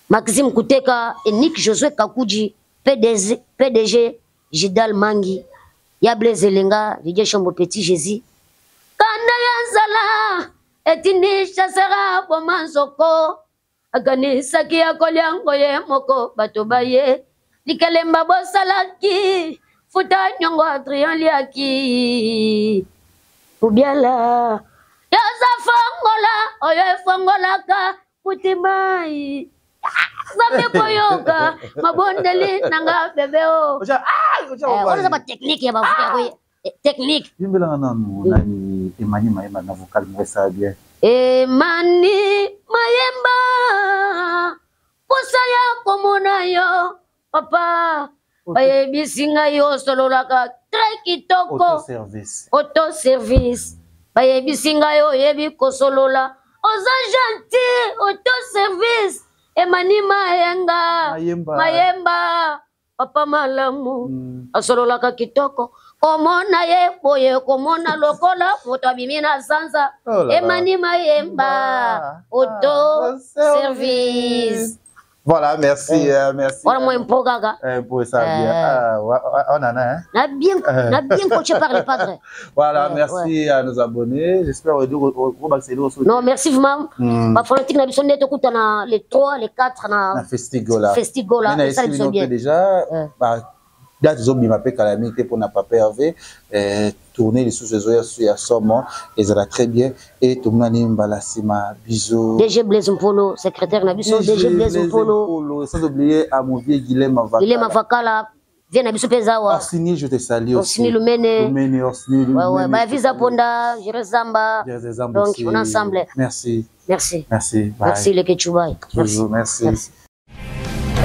Maxime Kuteka et Nick Josué Kakuji, PDG, PDG Jidal Mangi, ya Blaise Elenga, Didier Chombo Petit Jésus. Kanda ya nzala etindi chasera boma nzoko, akanisaki akolia yango ye moko, bato baye likelemba bosalaki futa nyongo. Adrien Liaki Kubiala ya. Oza fongola oyo efongolaka mutima Nzambe koyoka mabondeli na nga bebe o. Wana eza ba technique ya ba technique. Yembelanga nanu nani Emani Mayemba na vocal moko esala bien. Emani Mayemba posa ya komona yo papa bayebisi ngai osololaka très kitoko auto service auto service bayebisi ngai oyebi kosolola oza gentil auto service Emani Mayenga Mayemba, Mayemba papa malamu asololaka kitoko komona ye boye komona lokola moto abimi na sanza. Oh là là. Emani Mayemba auto service. Voilà, merci, merci. Wana mwa mpo kaka. Pour ça bien. Ah, on en a, hein. Na bien coaché par le padre. Voilà, merci à nos abonnés. J'espère que vous Non, merci vraiment. Ba fanatique na biso nde tokutana les 3, les 4 na na Festigola. Festigola, Mais na esala biso esili bien. mpe déjà ba date ezobima mpe kala mingi te mpona papa Hervé tourner lisusu ezoya su ya somo ezala très bien et tomonani mbala nsima. Bisous. DG Blaise Mpolo, secrétaire na biso DG Blaise Mpolo. Mpolo, sans oublier à mon vieux Guilhem Avakala. Guilhem Avakala, vieux na biso mpe eza awa. Orsini, je te salue aussi. Orsini Lumene. Lumene, Orsini Lumene. Ouais, je te Visa salue. Ponda, Jérôme Zamba. Jérôme Zamba Donc, aussi. on est ensemble. Merci. Merci. Merci. Bye. Merci, le Ketchoubaï. Merci. Toujours, merci. Merci.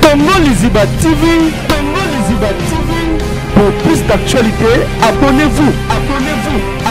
Congo Liziba TV, Congo Liziba TV. Pour plus d'actualités, abonnez-vous, abonnez-vous.